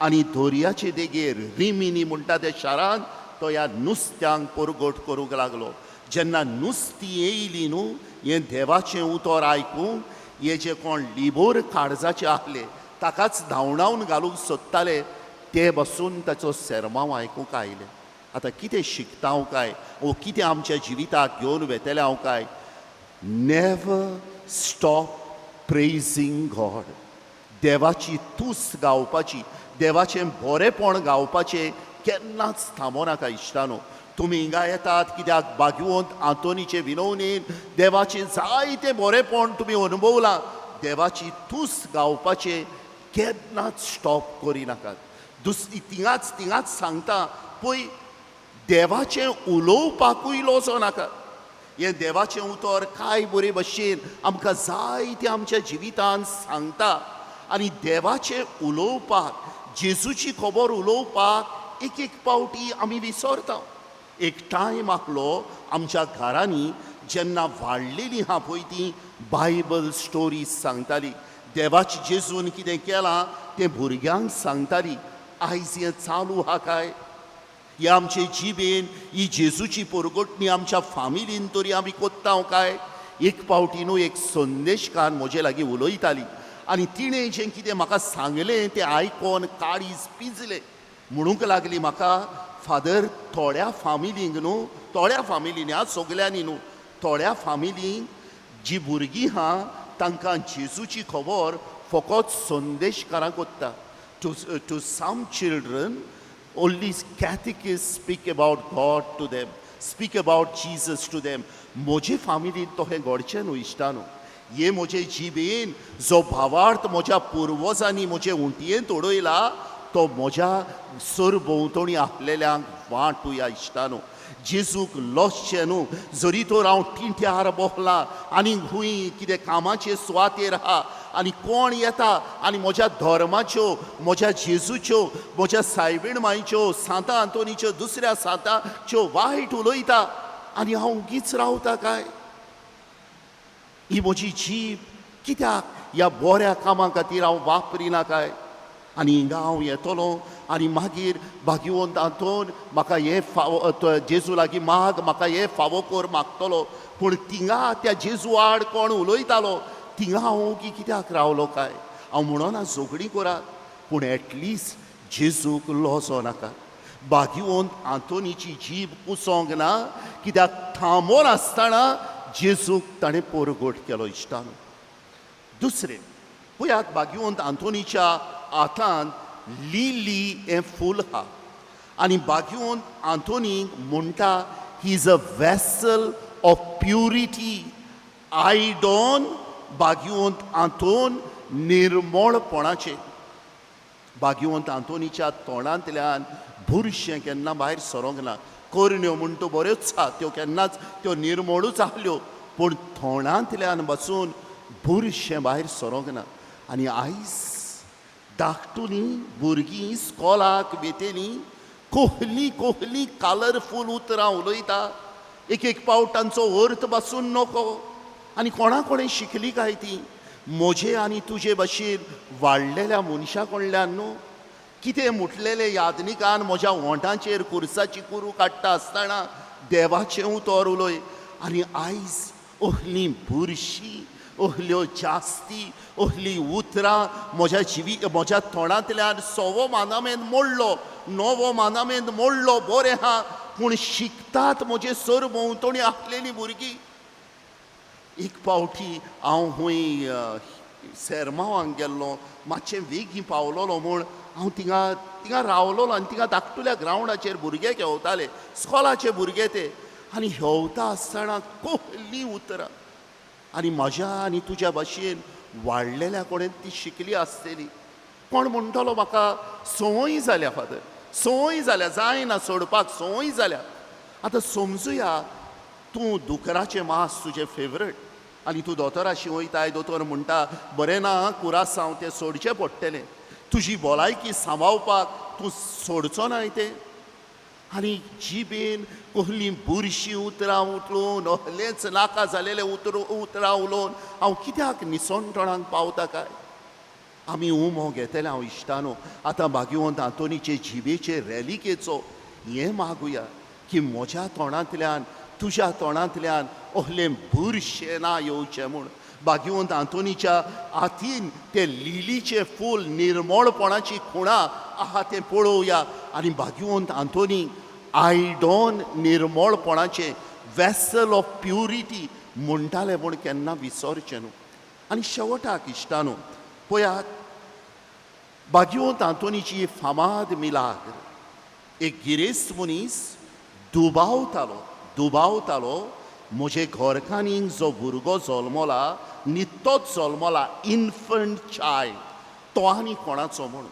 आनी दर्याचे देगेर रिमिनी म्हणटा त्या शारांत तो ह्या नुस्त्यांक परगट करूंक लागलो. जेन्ना नुस्तीं येयलीं न्हू हें देवाचें उतर आयकूंक, हे जे कोण लिबोर काळजाचे आहले ताकाच धांवडावन घालूंक सोदताले ते बसून ताचो सेरमांव आयकूंक आयले. आतां कितें शिकता हांव काय, ओ कितें आमच्या जिविताक घेवन वेतलें हांव काय? नेवर स्टॉप प्रेजींग गॉड. देवाची तुस्त गावपाची, देवाचें बरेंपण गावपाचें केन्नाच थांबो नाका इश्टानो. तुमी हिंगा येतात कित्याक भाग्यवंत आंतोनीचे विनवणेन देवाचें जायतें बरेंपण तुमी अणभवलां. देवाची तुस्त गावपाचें केन्नाच स्टॉप करिनाकात. दुसरी थिंगाच थिंगाच सांगता पळय, देवाचें उलोवपाकूय लजो नाका. हें देवाचें उतर काय बरे भशेन आमकां जायतें आमच्या जिवितान सांगता. आनी देवाचें उलोवपाक, जेजूची खबर उलोवपाक एक एक पावटी आमी विसरता. एक टायम आहलो आमच्या घरांनी जेन्ना वाडलेली आहा पळय ती बायबल स्टोरीज सांगताली, देवाची जेजून कितें केलां तें भुरग्यांक सांगताली. आयज हें चालू आहा काय? हे आमचे जिबेन ही जेजूची पोरगोटणी आमच्या फामिलीन तरी आमी कोत्ता काय? एक पावटी न्हू एक संदेशकार म्हजे लागीं उलयताली आनी तिणें जें कितें म्हाका सांगलें तें आयकोन काळीज पिजलें. म्हणूंक लागली म्हाका, फादर थोड्या फामिलींक न्हू, थोड्या फामिलींनी आं, सगल्यांनी न्हू, थोड्या फामिलींक जी भुरगीं आहा तांकां जेजूची खबर फकत संदेशकारां कोत्ता. To some children only catechists speak about God to them, speak about Jesus to them. म्हजे फामिलींत तशें घडचें न्हू इश्टानू. हे म्हजे जिबेन जो भावार्थ म्हज्या पुर्वजांनी म्हजे उंटयेंत उडयला तो म्हज्या सरभोंवतणी आपलेल्यांक वांटुया इश्टानू. जेजूक लसचें न्हू. जरी तर हांव टिंट्यार बसलां आनी खंय कितें कामाचे सुवातेर आहा आनी कोण येता आनी म्हज्या धर्माच्यो, म्हज्या जेजूच्यो, म्हज्या सायबीण मायच्यो, सांता आंतोनीच्यो, दुसऱ्या सांताच्यो वायट उलयता आनी हांव उगीच रावता काय? ही म्हजी जीब कित्याक ह्या बऱ्या कामां खातीर हांव वापरिना काय? आनी हिंगा हांव येतलो आनी मागीर भाग्यवंत आंतोन म्हाका हें फावो, जेजू लागीं माग, म्हाका हें फावो कर मागतलो. पूण थिंगा त्या जेजू आड कोण उलयतालो थिंगा हांव ओगी कित्याक रावलो काय? हांव म्हणना झगडीं करात, पूण एटलिस्ट जेजूक लजो नाका. भाग्यवंत आंतोनीची जीब कुसोंक ना, कित्याक थांबोन आसतना जेजूक ताणें पोरगोट केलो इश्टान. दुसरें पळयात, भाग्यवंत आंतोनीच्या हातान लिली हें फूल आहा आनी भाग्यवंत आंतोनीक म्हणटा, he is a vessel of purity. आयडॉन भाग्यवंत आंतोन निर्मळपणाचें. भाग्यवंत आंतोनीच्या तोंडांतल्यान बुरशें केन्ना भायर सरोंक ना. करण्यो म्हण त्यो बऱ्योच आहा, त्यो केन्नाच त्यो निर्मळूच आहल्यो, पूण तोंडांतल्यान बसून बुरशें भायर सरोंक ना. आनी आयज धाकटुलीं भुरगीं स्कॉलाक वेतेलीं कोहली कोहली कलरफूल उतरां उलयता, एक एक पावट तांचो अर्थ बसून नको. आनी कोणा कोणें शिकली काय ती? म्हजे आनी तुजे भशेन वाडलेल्या मनशा कडल्यान न्हू. कितें म्हटलेलें यादनिकान म्हज्या ओंठांचेर कुर्साची कुरू काडटा आसतना देवाचें उतर उलय. आनी आयज ओहली बुरशी, ओहल्यो जास्ती, ओहली उतरां म्हज्या जिवी म्हज्या तोंडांतल्यान सवो मानामेंत मोडलो, नवो मानामेंत मोडलो, बरें आहा, पूण शिकतात म्हजे सरभोंवतणी आहलेलीं भुरगीं. एक पावटी हांव खंय सेरमांवांक गेल्लो, मातशें वेगीं पावलोलो म्हूण हांव थिंगा थिंगा रावलोलो आनी थिंगा धाकटुल्या ग्रावंडाचेर भुरगे घेवताले, स्कॉलाचे भुरगे ते. आनी हेवता आसतना कोहली उतरां आनी म्हज्या आनी तुज्या भाशेन वाडलेल्या कडेन ती शिकली आसतली. कोण म्हणटलो म्हाका संवय जाल्या फादर, संवय जाल्या, जायना सोडपाक, संवय जाल्या. आतां समजुया तूं दुकराचें मांस तुजें फेवरेट आनी तूं दोतोराशी वयताय, दोतोर म्हणटा बरें ना कुरासांव तें सोडचें पडटलें, तुजी भलायकी सांबाळपाक तूं सोडचो नाय तें. आनी जिबेन कहलीं बुरशीं उतरां उलोवन, असलेंच नाका जालेलें उतरां उलोवन हांव कित्याक निसणटणाक पावता काय? आमी उमो घेतले हांव इश्टानो. आतां भाग्यवंत आंतोनीचे जिबेचे रेलिकेचो हें मागुया की म्हज्या तोंडांतल्यान तुज्या तोंडांतल्यान असलें बुरशें ना येवचें म्हूण. भाग्यवंत आंतोनीच्या हातीन तें लिलीचें फूल निर्मळपणाची खुणा आहा तें पळोवया. आनी भाग्यवंत आंतोनी आयडॉन निर्मळपणाचें वेसल ऑफ प्युरिटी म्हणटाले म्हूण केन्ना विसरचें न्हू. आनी शेवटाक इश्टानो पळयात, भाग्यवंत आंतोनीची फामाद मिलाग्र. एक गिरेस्त मनीस दुबावतालो, दुबावतालो म्हजे घरकान्नीक जो भुरगो जल्मला, नित्तोच जल्मला, इन्फंट चायल्ड, तो आनी कोणाचो म्हूण,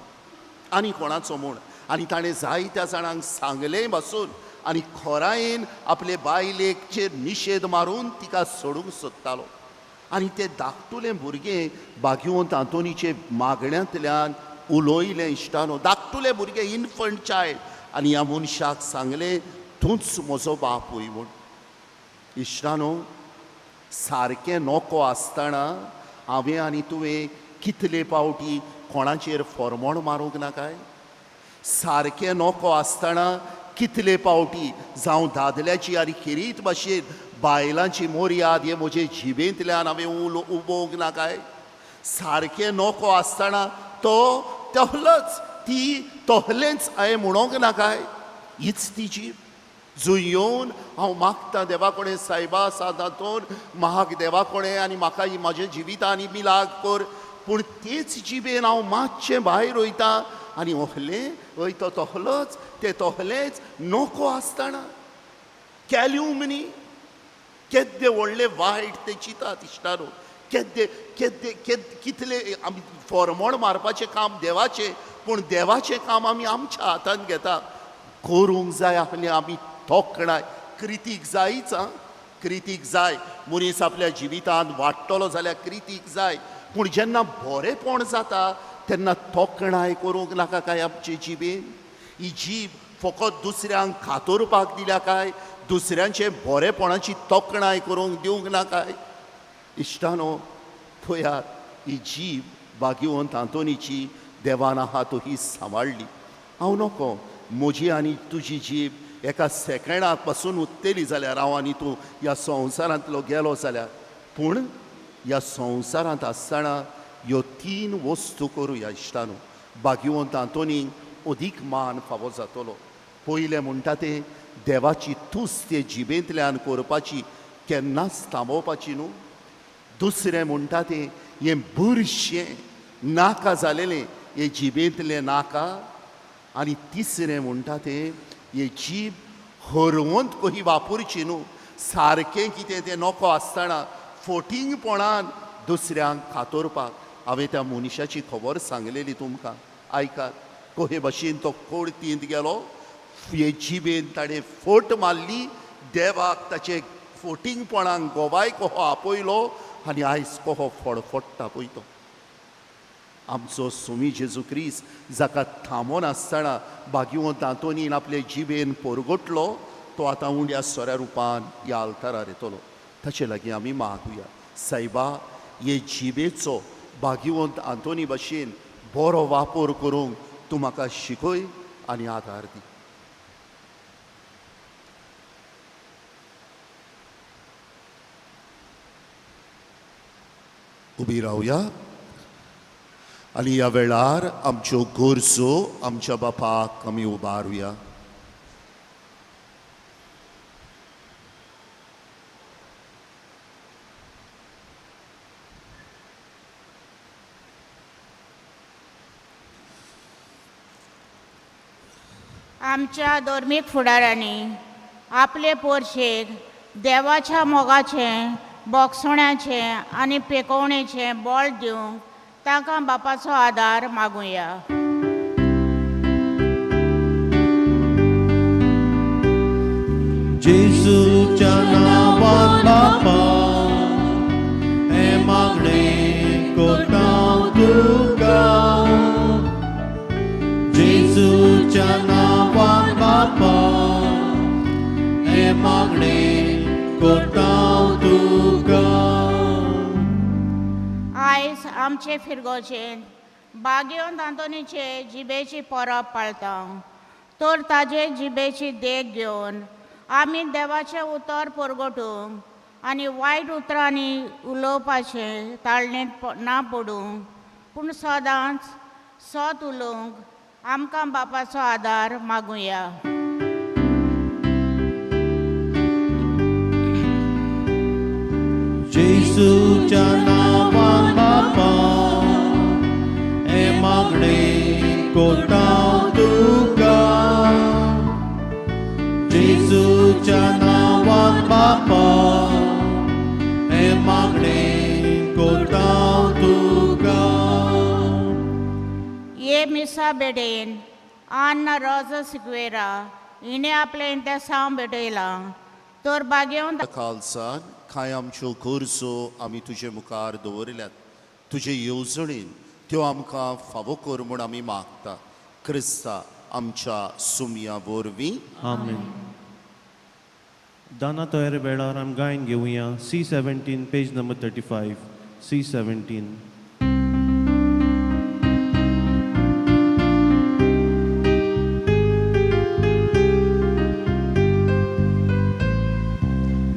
आनी कोणाचो म्हूण. आनी ताणें जायत्या जाणांक सांगलें बसून आनी खोरायेन आपले बायलेचेर निशेध मारून तिका सोडूंक सोदतालो. आनी तें धाकटुलें भुरगें भाग्यवंत आंतोनीचे मागण्यांतल्यान उलयलें इश्टानो, धाकटुलें भुरगें, इन्फंट चायल्ड, आनी ह्या मनशाक सांगलें तूंच म्हजो बापूय म्हूण. इश्टानो, सारकें नको आसतना हांवें आनी तुवें कितले पावटी कोणाचेर फॉर्मोण मारूंक ना काय? सारकें नको आसतना कितले पावटी जावं दादल्याची आनी खेरीत भाशेन बायलांची मोर्याद हे म्हजे जिबेंतल्यान हांवें उबोवंक ना काय? सारकें नको आसतना तो तहलोच ती तहलेंच हांवें म्हणोंक ना काय? हीच ती जीब जंय येवन हांव मागता देवा कडेन, सायबा सादातोन म्हाक देवा कडेन आनी म्हाका ही म्हज्या जिवितान आनी मिलाग कर, पूण तेच जिबेन हांव मातशें भायर वयता आनी ओहलें हय तो तहलोच तें तहलेंच नको आसतना कॅल्युमनी केद्दे व्हडले वायट ते चिंतात इश्टानो, केद्दे केद्दे कितले आमी फॉर्मोण मारपाचें काम देवाचें, पूण देवाचें काम आमी आमच्या हातान घेता. करूंक जाय आपलें आमी तोखणाय, क्रितीक जायच आं, क्रितीक जाय. मनीस आपल्या जिवितांत वाडटलो जाल्यार क्रितीक जाय, पूण जेन्ना बरेंपण जाता तेन्ना तोखणाय करूंक नाका काय आमचे जिबेन? ही जीब फकत दुसऱ्यांक खातोरपाक दिल्या काय दुसऱ्यांचे बरेपणाची तोखणाय करूंक दिवंक ना काय? इश्टानो, पळयात ही जीब भाग्यवंत आंतोनीची देवान आहा तो ही सांबाळ्ळी. हांव नको म्हजी आनी तुजी जीब एका सेकंडाक पासून उत्तेली जाल्यार हांव आनी तूं ह्या संवसारांतलो गेलो जाल्यार, पूण ह्या संवसारांत आसतना ह्यो तीन वस्तू करुया इश्टानो. भाग्यवंत आंतोनीक अदीक मान फावो जातलो. पयलें म्हणटा तें देवाची तुस्त ते जिबेंतल्यान करपाची केन्नाच थांबोवपाची न्हू. दुसरें म्हणटा तें हें बुरशें नाका जालेलें हें जिबेंतलें नाका. आनी तिसरें म्हणटा तें हे जीब हरवंत कही वापरची न्हू, सारकें कितें तें नको आसतना फोटिंगपणान दुसऱ्यांक खातोरपाक. हांवें त्या मनशाची खबर सांगलेली तुमकां, आयकात कहे भशेन तो कोर्तींत गेलो, हे जिबेन ताणें फोट मारली, देवाक ताचे फोटिंगपणाक गोवाय कहो आपयलो आनी आयज कहो फडफडटा पळय तो. आमचो स्वामी जेजू क्रिस्त जाका थांबोन आसतना भाग्यवंत आंतोनीन आपले जिबेन पोरगोटलो, तो आतां उंड्या सोऱ्या रुपान ह्या आल्तारार येतलो. ताचे लागीं आमी मागुया, सायबा हे जिबेचो भाग्यवंत आंतोनी भशेन बरो वापर करूंक तूं म्हाका शिकय आनी आदार दी. उबी रावया आनी ह्या वेळार आमच्यो गरजो आमच्या बापाक आमी उबारुया. आमच्या धर्मीक फुडारांनी आपले पोरशेक देवाच्या मोगाचें, बोगसण्याचें आनी पेकोवणेचें बळ दिवंक तांकां बापाचो आदार मागुया. जेजूच्या नांवान बापा हें मागणें करता तुका, जेजूच्या नांवान बापा हें मागणें करता तुका. आयज आमचे फिरगोजेंत बागेवन आंतोनीचे जिबेची परब पाळता, तर ताजे जिबेची देख घेवन आमी देवाचें उतर परगटूंक आनी वायट उतरांनी उलोवपाचें ताळणेंत ना पडूंक, पूण सदांच सत उलोवंक आमकां बापाचो आदार मागुया. जेजूच्या नांवान बापा हें मागणें करता तुका, जेजूच्या नांवान बापा हें मागणें करता तुका. ये मिसा बेडेन आन्ना रोजा सिक्वेरा हिणें आपलें इंतेसांव भेटयलां तर बागेवन खालसान कांय आमच्यो गरजो आमी तुजे मुखार दवरल्यात. तुजे येवजणेन त्यो आमकां फावो कर म्हूण आमी मागता, क्रिस्ता आमच्या सुमया वरवीं. आमेन. दाना तयारी वेळार आमी गायन घेवया. C 17, page number 35, C 17.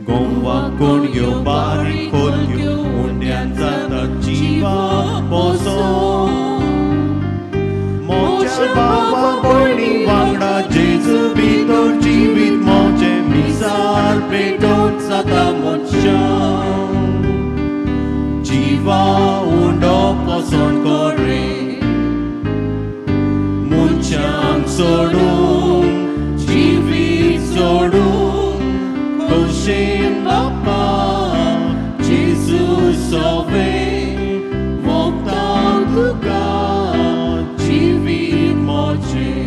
Goa कोणयो बारीक खोलयो उंड्यान जाता जिवा पोसो. मोच्या बाबा भयणी वांगडा जेजू भितर जिवीत मोजें मिसार पेटोवन जाता मनशां. जिवा उंडो पोसण करे मनशांक सोडून जिवीत सोडून खोशेन बापा जेजू सोवे मोगता तुका जिवीत मोजें.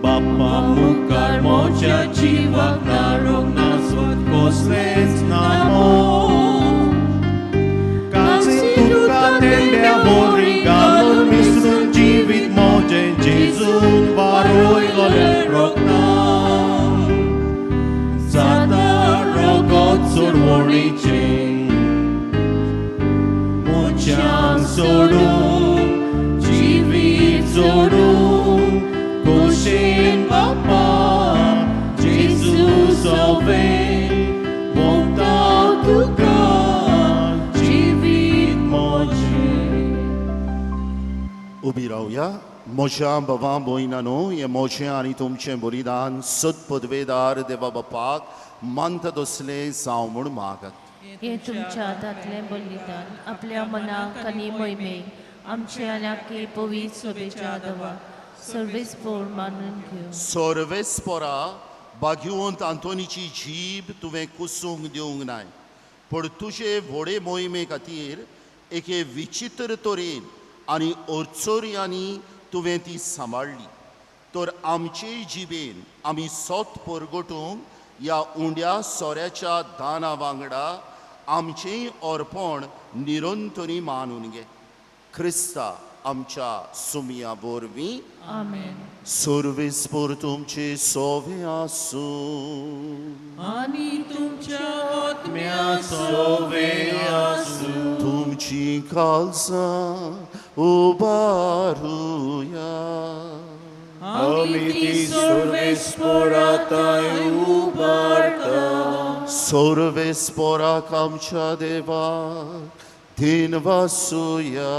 बापा मुखार मोज्या जिवाक नारोग नासवत कसलेंच ना मोग. कासी तुका तेंड्या बोरी घालून मिसळून जिवीत मोजें जेजून वारयलोलें रोगतां जाता रगत सोडवणीचें. मनशांक सोडून जिवीत सोडून खोशेन बापा जेजू सोवे मोगता तुका जिवीत मोजें. उबी रावया. म्हज्या बाबा भयणानो, हें म्हजें आनी तुमचें बलिदान सत पदवेदार देवा बापाक मानता तसलें जावं म्हूण मागात. हे तुमच्या हातांतलें बलिदान आपल्या मनाक आनी मोहिमेक आमचे आनी आख्खे पवित्र सोबेच्या देवा सर्वेस्पोर मानून घेवं. सर्वेस्पोरा, बागेवंत आंतोनीची जीब तुवें कुसूंक दिवंक नाय, पूण तुजे व्हडे मोहिमे खातीर एके विचित्र तरेन आनी अडचर्यांनी तुवें ती सांबाळ्ळी. तर आमचे जिबेन आमी सोत परगटूंक ह्या उंड्या सोऱ्याच्या दाना वांगडा आमचेंय अर्पण निरंतरी मानून घे, क्रिस्ता आमच्या सुमया वरवीं. आमेन. सर्वेस्पोर तुमचे सोवे आसूं. आनी तुमच्या आत्म्या सोवे आसूं. तुमची काळजां उबारुया. आमी ती सर्वेस्पोराताय उबारता. सर्वेस्पोराक आमच्या देवाक दिनवासुया.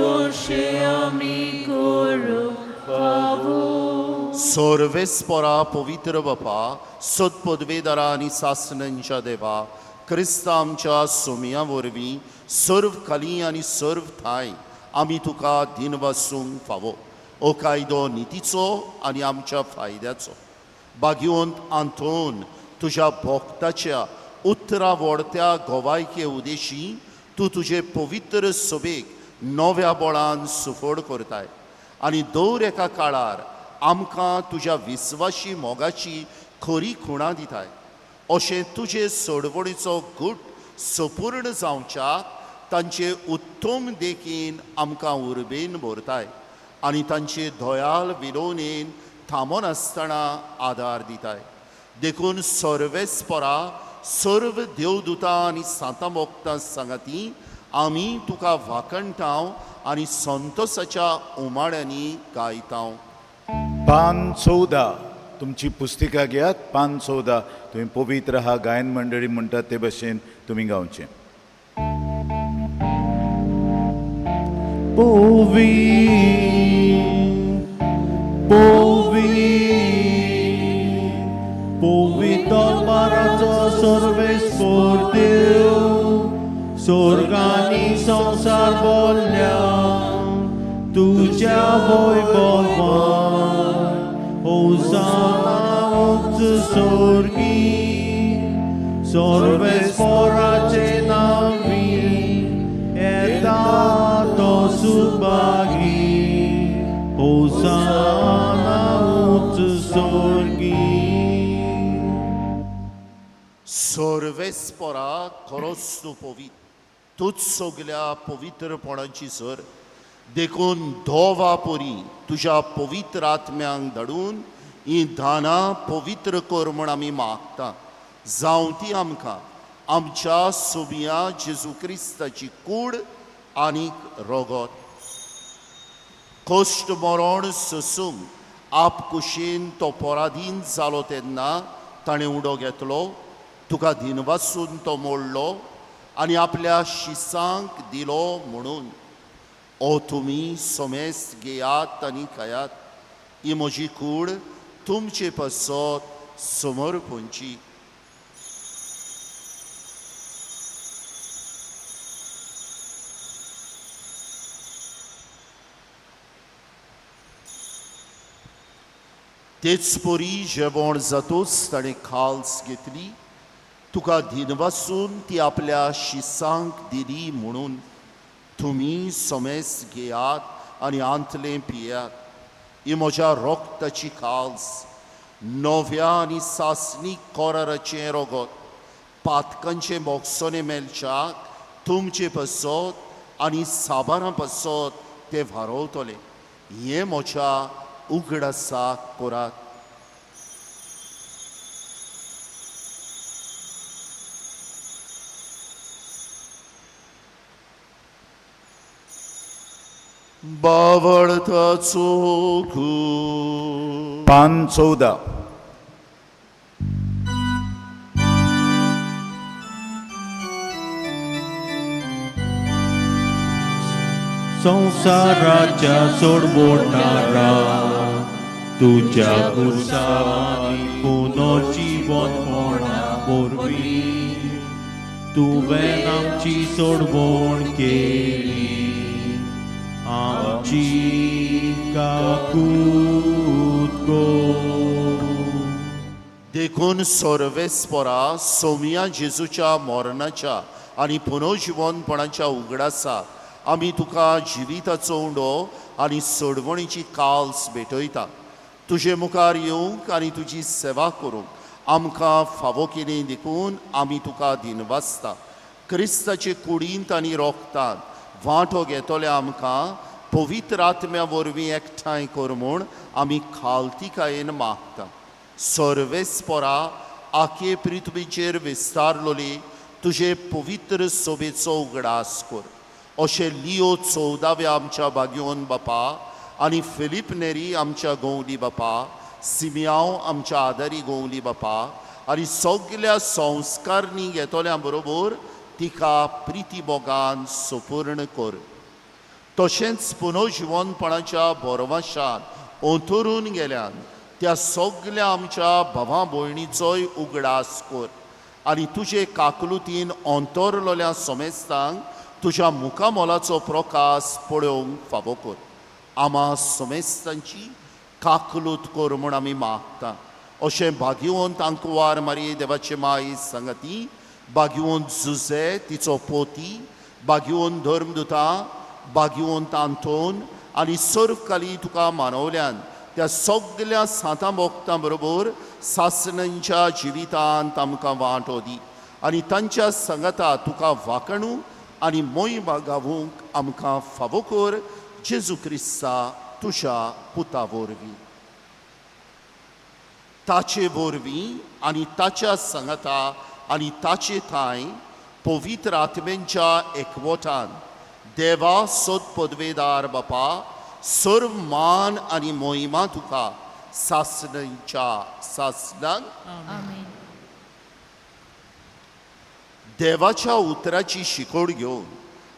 अशें आमी करूंक फावो. सर्वेस्पोरा, पवित्र बापा, सत्पदवेदारा आनी सासणांच्या देवा, क्रिस्ता आमच्या सोमया वरवीं सर्व खाली आनी सर्व ठांय आमी तुका दिनवासूंक फावो. हो कायदो नितीचो आनी आमच्या फायद्याचो. बागेवंत आंतोन तुज्या भोक्ताच्या उतरा व्हडत्या गोवायके उदेशी तूं तुजे पवित्र सभेक नव्या बळान सुफळ करताय आनी दर एका काळार आमकां तुज्या विस्वाशी मोगाची खरी खुणां दिताय. अशें तुजे सोडवणीचो गूट सपूर्ण जावच्याक तांचे उत्तम देखीन आमकां उर्बेन भरताय आनी तांचे दयाल विलोवणेन थांबनासतना आदार दिताय. देखून सर्वेस्परा, सर्व देवदुतां आनी सांतां मोगतां सांगाती आमी तुका वाखणटाव आनी संतोसाच्या उमाळ्यांनी गायताव. पान 14, तुमची पुस्तिका घेयात. पान 14, तुमी पवित्र हा गायन मंडळी म्हणटात ते भशेन तुमी गावचें. पोवी पोवी पवित्र बाराचो सर्वेस्पोर देव, स्वर्गानी संवसार बोल्ल्या तुज्या वैभवान. होसाना उंच स्वर्गी, सर्वेस्पोराचे नांवी येता तो सुभागी. होसाना. सर्वेस्परा खरोच तूं पवित्र, तूंच सगल्या पवित्रपणाची सर. देखून धोवा परी तुज्या पवित्र आत्म्यांक धाडून हीं दानां पवित्र कर म्हूण आमी मागता. जावं ती आमकां आमच्या सोबिया जेजू क्रिस्ताची कूड आनीक रगत. कश्ट मरण सोसूंक आपकुशीन तो पराधीन जालो तेन्ना ताणें उडो घेतलो, तुका दिनवासून तो मोडलो आनी आपल्या शिसांक दिलो म्हणून, ओ तुमी समेस्त घेयात आनी खायात, ही म्हजी कूड तुमचे पासत समर्पणची. तेच परी जेवण जातूच ताणें खाल्स घेतली, तुका दिनवासून ती आपल्या शिसांक दिली म्हणून, तुमी समेस्त घेयात आनी आंतलें पियात, ही म्हज्या रोगताची खाल्स, नव्या आनी सासणीक कराराचें रगत, पातकांचें बोगसोने मेळच्याक तुमचे पासत आनी साबारां पासत तें वारोवतलें. हें म्हज्या उगडासाक करात. बावळताचो पान 14. संवसाराच्या सोडवणारा तुज्या गुरसांनी पुनर्जिवनपणा वरवीं तुवें आमची सोडवण केली, आमची काकूत कर. देखून सर्वेस्परा सोमिया जेजूच्या मरणाच्या आनी पुनर्जिवनपणाच्या उगडासा आमी तुका जिविताचो उंडो आनी सोडवणीची काल्स भेटयता. तुजे मुखार येवंक आनी तुजी सेवा करूंक आमकां फावो केली देखून आमी तुका दिनवासता. क्रिस्ताचे कुडींत आनी रोगतांत वांटो घेतले आमकां पवित्र आत्म्या वरवीं एकठांय कर म्हूण आमी खालतिकायेन मागता. सर्वेस्परा आखे पृथ्वीचेर विस्तारलोली तुजे पवित्र सोबेचो उगडास कर. अशें लियो 14व्या आमच्या भाग्योन बापा आनी फिलीप नेरी आमच्या गोवली बापा, सिमियांव आमच्या आदारी गोवली बापा आनी सगल्या संस्कारणी घेतल्या बरोबर तिका प्रिती मोगान सुपूर्ण कर. तशेंच पुनर्जिवनपणाच्या भरवशान ओंथरून गेल्यान त्या सगल्या आमच्या भावा भयणीचोय उगडास कर आनी तुजे काकलुतीन अंतरलोल्या समेस्तांक तुज्या मुखामोलाचो प्रकाश पळोवंक फावो कर. आमा समेस्तांची काकलूत कर म्हूण आमी मागता. अशें भाग्यवंत आंकवार मारी देवाचे माई सांगाती, भाग्यवंत जुजे तिचो पोती, भाग्यवंत धर्मदुता, भाग्यवंत आंतोन आनी सर्वकाली तुका मानवल्यान त्या सगल्या सांतां भोगतां बरोबर सासणांच्या जिवितांत आमकां वांटो दी आनी तांच्या सांगाता तुका वाकणूक आनी मोहिमा गावूंक आमकां फावो कर. जेजू क्रिस्ता तुज्या पुता वरवीं, ताचे वरवीं आनी ताच्या सांगाता आनी ताचे थांय पवित्र आत्म्यांच्या एकवटान देवा सोद पदवेदार बापा, सर्व मान आनी मोहिमा तुका सासणांच्या सासणांक. आमेन. देवाच्या उतराची शिकवण घेवन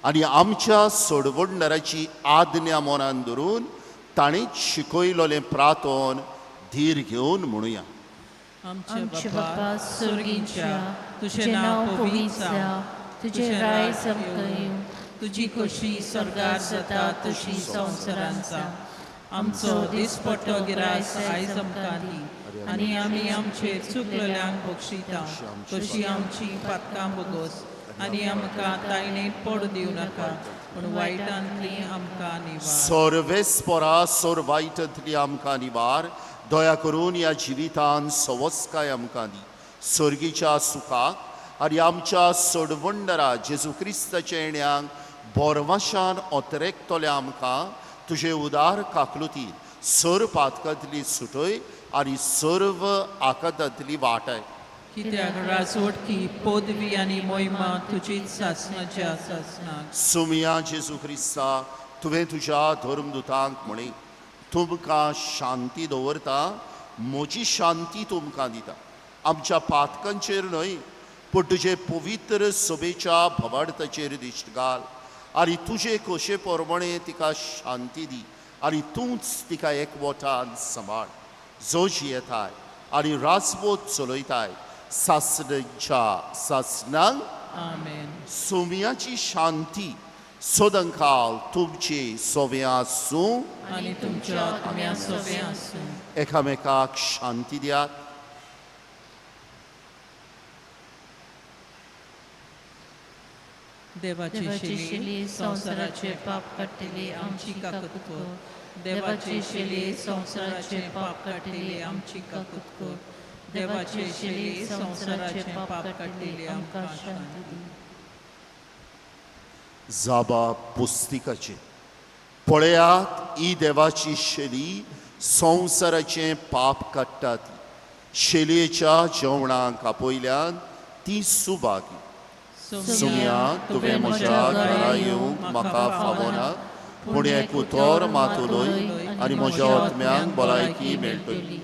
आनी आमच्या सोडवणदाराची आज्ञा मनान धरून ताणेच शिकयलोलें प्रातोन धीर घेवन म्हणुया. आमचे बापा स्वर्गीच्या, तुझें नांव पवित्र जावं, तुजें राय आमकां येवं, तुजी खोशी स्वर्गार जाता तशी संवसारांत जावं. आमचो दिसपट्टो गिरास आयज आमकां दी आनी आमी आमचेर चुकलेल्यांक बक्षिता तशी आमची पातकां बोगोस आनी आमकां तायणेंत पडूं दिवं नाका पूण वायटांतली आमकां निवार. सर्वेस्परा सोर वायटांतली आमकां निवार, दया करून ह्या जिवितान सवस्काय आमकां दी. सर्गीच्या सुखाक आनी आमच्या सोडवंडरा जेजू क्रिस्ताच्या येण्यांक बोरवाशान ओतरेकतले आमकां तुजे उदार काकलुतीन सर्व पातकांतली सुटय आनी सर्व आकांतांतली वाटाय. कित्याक राजवटकी पदवी आनी मोहिमा तुजीच सासणाच्या सासणाक. सुमिया जेजू क्रिस्ता, तुवें तुज्या धर्मदुतांक म्हणी, तुमकां शांती दवरता, म्हजी शांती तुमकां दिता. आमच्या पातकांचेर न्हय पूण तुजे पवित्र सभेच्या भवार्थाचेर दिश्ट घाल आनी तुजे खोशे प्रमाणे तिका शांती दी आनी तूंच तिका एकवटान सांबाळ, जो जियेताय आनी राजवट चलयताय सासणाच्या सासणांक. आमेन. सोम्याची शांती सदांकाल तुमचे सोवे आसूं आनी तुमच्या आत्म्या सोबें आसूं. एकामेकाक शांती दियात. देवाची देवाची शेली शेली संवसाराचे संवसाराचे पाप काडटली आमची आमची काकूत काकूत कर. कर. देवाची शेली संवसाराचे पाप काडटली आमची काकूत कर. देवाची शेली संवसाराचे पाप काडटली आमकां शांती दी. जाबा पुस्तिकाचे पळयात, ही देवाची शेली संवसाराचें पाप काडटा ती. शेलयेच्या जेवणाक आपयल्यान ती सुभागी. सुमया, तुवें म्हज्या घरा येवंक म्हाका फावना, पूण एक उतर मात उलय आनी म्हज्या आत्म्यांक भलायकी मेळटली.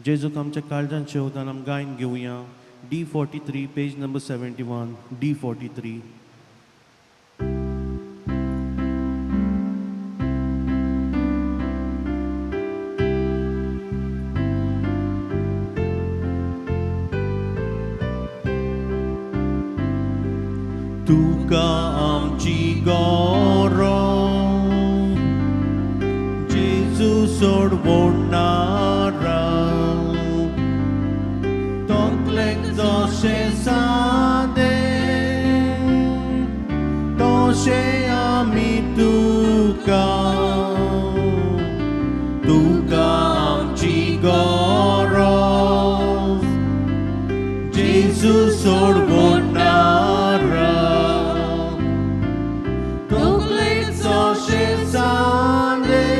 जेजूक आमच्या काळजान शेवतान आम गायन घेवया D 43 page number 71, D 43. तुका आमची गौरव जेजू सोडवणारा, तकलेक जशें सादें तशें आमी तुका, तुका आमची गौरव जेजू सोडवणारा, तकलेक जशें सादें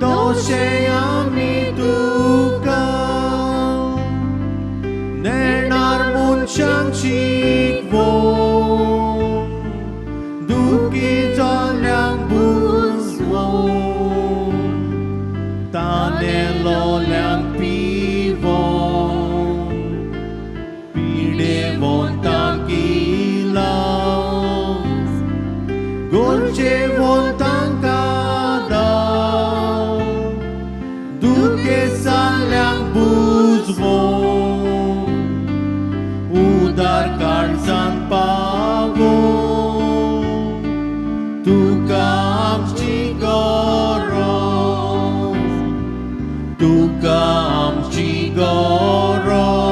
तशें आमी तुका, नेणार मनशांक शिकवून दुखी जाल्ल्यांक बुजवून तानेलोल्यांक पिवोन पिडेवंतांक इलाज गरजेवंतांक आदार दुखेसाल्ल्यांक बुजवून उदार काळजान पावोन तुका आमची गौरव, तुका आमची गौरव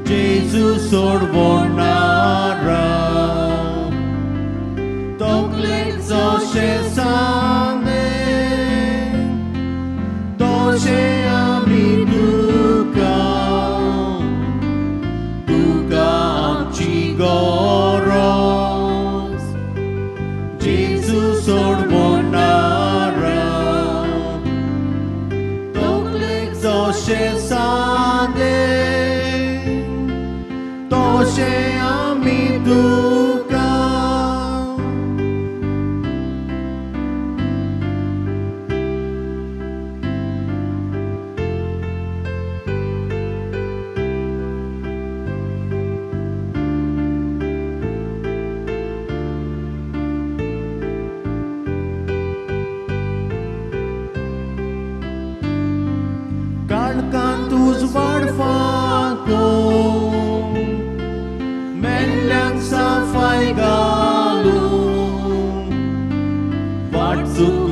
जेजू सोडवणारा, तकलेक जशें सांगलें तशें आमी तुका, तुका आमची गौरव जेजू सोडवणारा, तकलेक जशें सांगलें तशें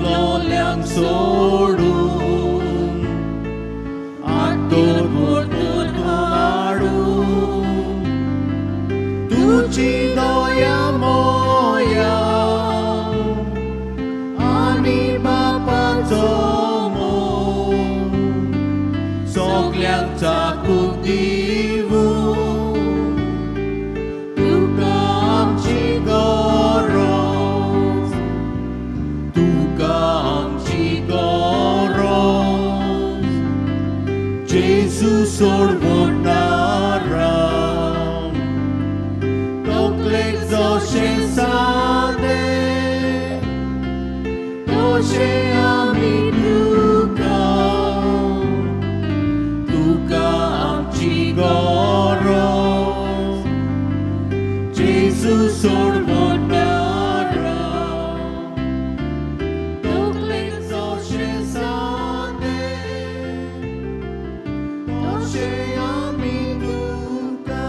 चुकलोल्यांक सोडून आतूर परतून हाडूं तुजी दया मोया आनी बापाचो मोग सगल्यांक चाकूक दिवूं तुका आमची गरज तुका आमची गरज जेजू सोडवणारा तकलेक जशें सादें तशें आमी तुका तुका आमची गरज जेजू सोडवणारा तकलेक जशें सादें तशें आमी तुका.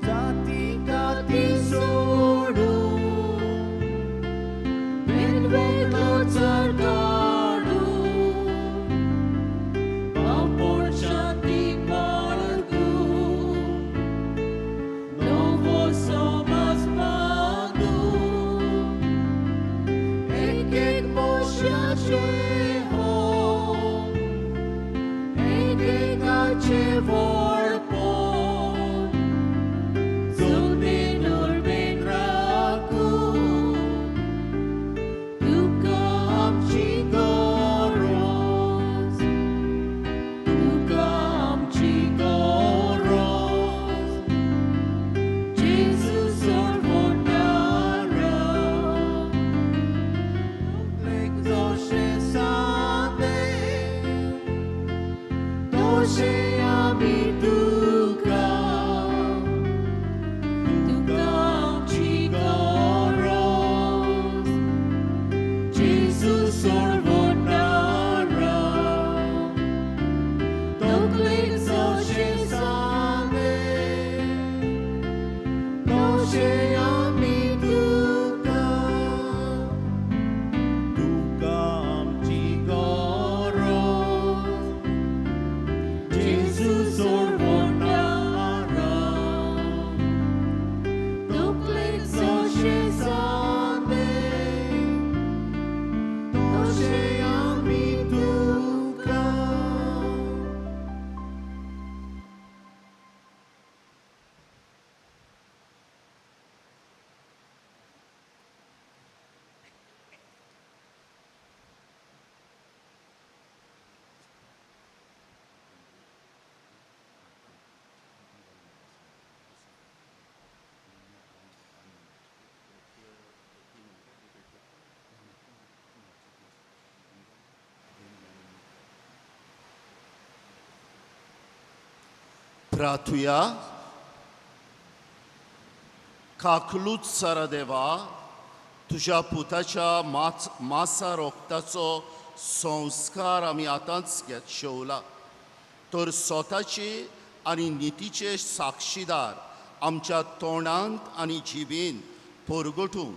जाती काती सोडून वेगवेगळो चर काडून पावपण शांती बाळगून नवो समाज बांदून एक एक मोशाचें हो एक एकाचें व्हडपण जगणें उर्बेन राखून तुका आमची गरज तुका आमची गरज जेजू सोडवणारा तकलेक जशें सादें तशें आमी तुका तुका आमची गरज जेजू सोडवणारा तकलेक जशें सादें तशें आमी तुका तुका आमची गरज जेजू सोडवणारा तकलेक जशें सादें तशें आमी तुका. प्रार्थुया. काकलूच सारा देवा, तुज्या पुताच्या माच मासा रोगताचो संस्कार आमी आतांच घेत शेवला, तर स्वताचे आनी नितीचे साक्षीदार आमच्या तोंडांत आनी जिबेन परगटूंक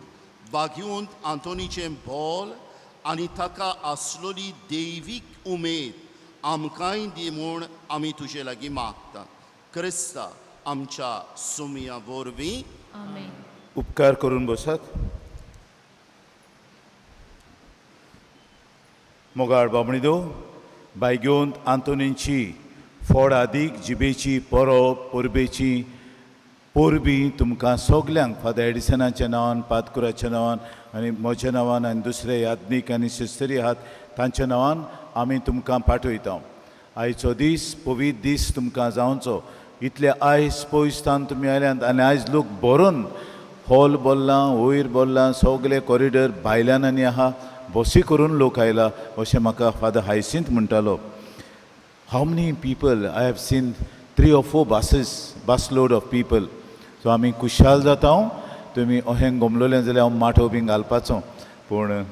बागेवंत आंतोनीचें बोल आनी ताका आसलोली दैवीक उमेद आमकांय दी म्हूण आमी तुजे लागीं मागता, क्रिस्ता आमच्या सुमया वरवीं. आमेन. उपकार करून बसात. मोगाळ बामणीदो, बायगेवंत आंतोनीची फोड आदीक जिबेची परब परबेची परबीं तुमकां सगल्यांक फादर एडिसनाच्या नांवान, पातकुराच्या नांवान आनी म्हज्या नांवान आनी दुसरे याज्ञीक आनी शिस्तरी आहात तांच्या नांवान आमी तुमकां पाठयता. आयचो दीस पवित्र दीस तुमकां जावचो. इतले आयज पयस तान तुमी आयल्यात आनी आयज लोक भरून हॉल बोल्लां, वयर बोल्लां, सगले कॉरिडोर भायल्यान आनी आहा बसी करून लोक आयला अशें म्हाका फादर हायसिंत म्हणटालो. How many people I have seen, 3 or 4 buses, bus load of people. So आमी खुशाल जाता. हांव तुमी अहें गोमलोलें जाल्यार हांव माटोव बीन घालपाचो, पूण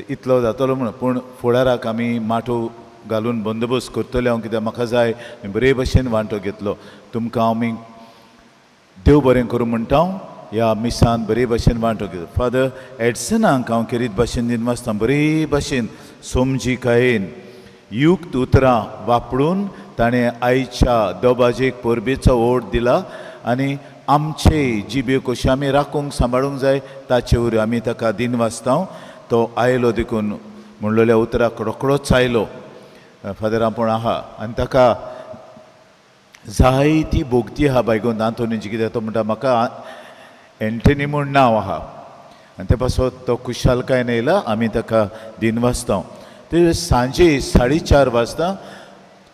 इतलो जातलो म्हणून, पूण फुडाराक आमी माटोव घालून बंदोबस्त करतलें हांव, कित्याक म्हाका जाय बरे भशेन वांटो घेतलो. तुमकां आमी देव बरें करूं म्हणटा हांव. ह्या मिसान बरे भशेन वांटो घेतलो. फादर एडसनाक हांव खेरीत भाशेन दिनवासता, बरे भशेन समजिकायेन युक्त उतरां वापरून ताणें आयच्या दोबाजेक परबेचो ओट दिला आनी आमचे जिबे कश्यो आमी राखूंक सांबाळूंक जाय ताचे वरवीं आमी ताका दिनवासता. तो आयलो देखून म्हणलेल्या उतराक रोखडोच आयलो. फादर आपूण आहा आनी ताका जायती भोगती आहा बायगोन आंतोनीची, कित्याक तो म्हणटा म्हाका एंटनी म्हूण नांव आहा आनी ते पासत तो खुशालकायेन येयला, आमी ताका दिनवासता. ते सांजे 4:30 वाजता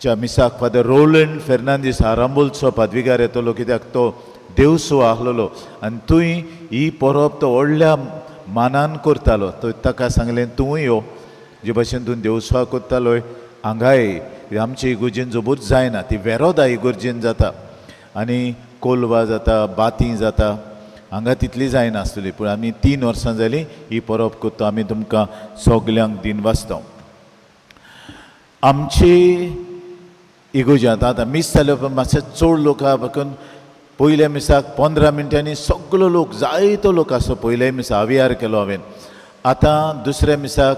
च्या मिसाक फादर रोलंड फेर्नांदीस आरांबोलचो पादविगार येतलो, कित्याक तो देवसो आहलोलो आनी थंय ही परब तो व्हडल्या मानान करतालो. तो ताका सांगलें तूंय यो, जे भशेन तूं देवसो करतालोय हांगाय आमचे इगर्जेन जबूच जायना, ती वेरोदा इगर्जेन जाता आनी कोलवा जाता, बाती जाता, हांगा तितली जायनासतली, पूण आमी 3 वर्सां जालीं ही परब करता. आमी तुमकां सगल्यांक दिनवासता. आमची इगर्जांत आतां मीस जाल्या उपरांत मातशे चड लोक आहा, देखून पयल्या मिसाक 15 मिनटांनी सगलो लोक जायतो लोक आसलो. पयल्या मिसा आवियार केलो हांवें. आतां दुसऱ्या मिसाक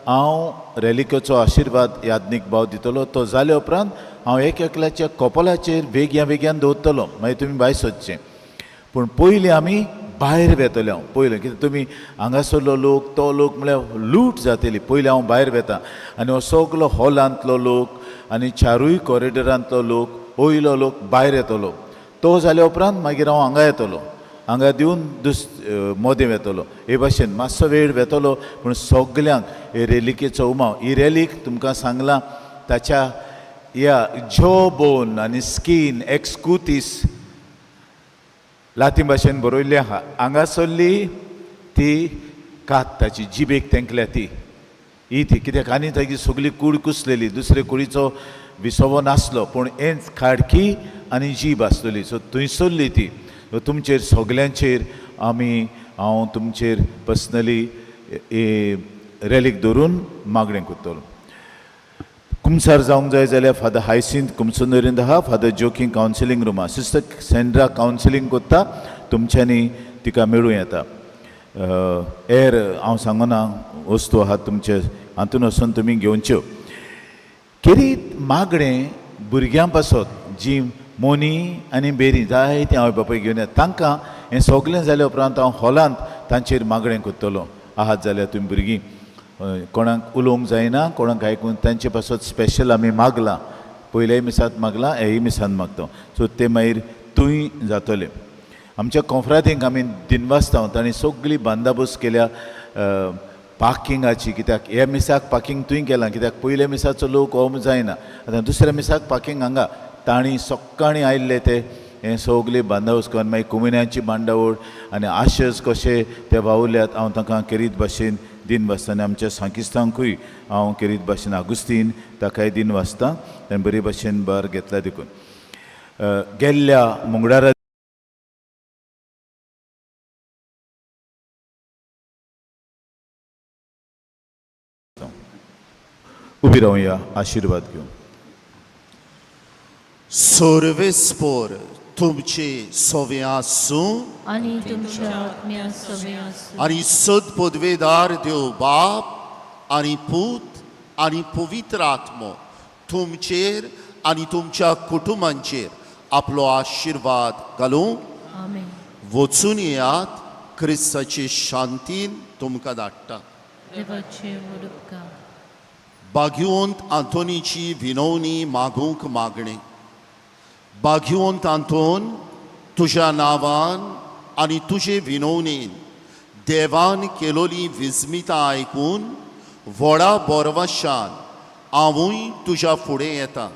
हांव रेलिकेचो आशिर्वाद याज्ञीक भाव दितलो, तो जाल्या उपरांत हांव एक एकल्याच्या कपलाचेर वेगळ्या वेगळ्यान दवरतलो, मागीर तुमी भायर सोदचें. पूण पयलीं आमी भायर वेतले. हांव पयलें कित्याक तुमी हांगासरलो लोक तो लोक म्हळ्यार लूट जातली. पयलीं हांव भायर वेता आनी हो सगलो हॉलांतलो लोक आनी चारूय कॉरिडोरांतलो लोक वयलो लोक भायर येतलो. तो जाल्या उपरांत मागीर हांव हांगा येतलो, हांगा दिवन मोदें वेतलो. हे भाशेन मातसो वेळ वेतलो, पूण सगल्यांक हे रेलिकेचो उमाव, ही रेलीक तुमकां सांगलां ताच्या ह्या जो बोन आनी स्कीन एक्सकुतीस लातीं भाशेन बरयल्ली आहा. हांगासरली ती कात ताची जिबेक तेंकल्या ती ही ती, कित्याक आनी तागी सगली कूड कुसलेली, दुसरे कुडीचो विसवो नासलो, पूण हेंच खाडकी आनी जीब आसतली. सो थंयसरली ती. तुमचेर सगल्यांचेर आमी हांव तुमचेर पर्सनली रेलीक धरून मागणें करतलो. कुमसार जावंक जाय जाल्यार फादर हायसिंत कुमसुंदरींत आहा, फादर जोकींग कावन्सिलींग रुमा, सिस्टर सेंड्रा कावन्सिलींग करता, तुमच्यांनी तिका मेळूं येता. एर हांव सांगना वस्तू आहात तुमचे हातून वचून तुमी घेवच्यो. खेरीत मागणें भुरग्यां पासत जी मोनी आनी बेरी जायतीं आवय बापूय घेवन येता, तांकां हें सगलें जाल्या उपरांत हांव हॉलांत तांचेर मागणें करतलो. आहात जाल्यार तुमी भुरगीं कोणाक उलोवंक जायना, कोणाक आयकून तांचे पासत स्पेशल आमी मागलां, पयल्याय मिसांत मागलां, हेय मिसांत मागता. सो ते मागीर थंय जातले. आमच्या कोंफ्रादींक आमी दिनवासता, तांणी सगळी बंदोबस्त केल्या पार्किंगाची, कित्याक ह्या मिसाक पार्किंग थंय केलां, कित्याक पयल्या मिसाचो लोक हो जायना, आतां दुसऱ्या मिसाक पार्किंग हांगा. तांणी सकाळीं आयिल्ले ते हें सगळें बंदोबस्त करून मागीर कुमिन्याची बांदावळ आनी आशेस कशे ते वावुरल्यात हांव तांकां खेरीत भाशेन दिनवासता. आनी आमच्या सांकिस्तांकूय हांव खेरीत भाशेन आगुस्तीन ताकाय दिनवासता, ताणें बरे भाशेन भार घेतला देखून. गेल्ल्या मंगळारा उबी रावया आशिर्वाद घेवन. सर्वेस्पोर तुमचे सोवे आसूं आनी तुमच्या आत्म्या सवे आसूं. आनी सद पदवेदार देव बाप आनी पूत आनी पवित्र आत्मो तुमचेर आनी तुमच्या कुटुंबांचेर आपलो आशिर्वाद घालूं. आमेन. वचून येयात, क्रिस्ताचे शांतीन तुमकां धाडटा. देवाचे व्हड उपकार. बागिवंत आंतोनीची विनवणी मागूंक मागणें. बागिवंत आंतोन, तुज्या नांवान आनी तुजे विनवणेन देवान केलोली विस्मितां आयकून व्हडा बोरवाशान हांवूय तुज्या फुडें येता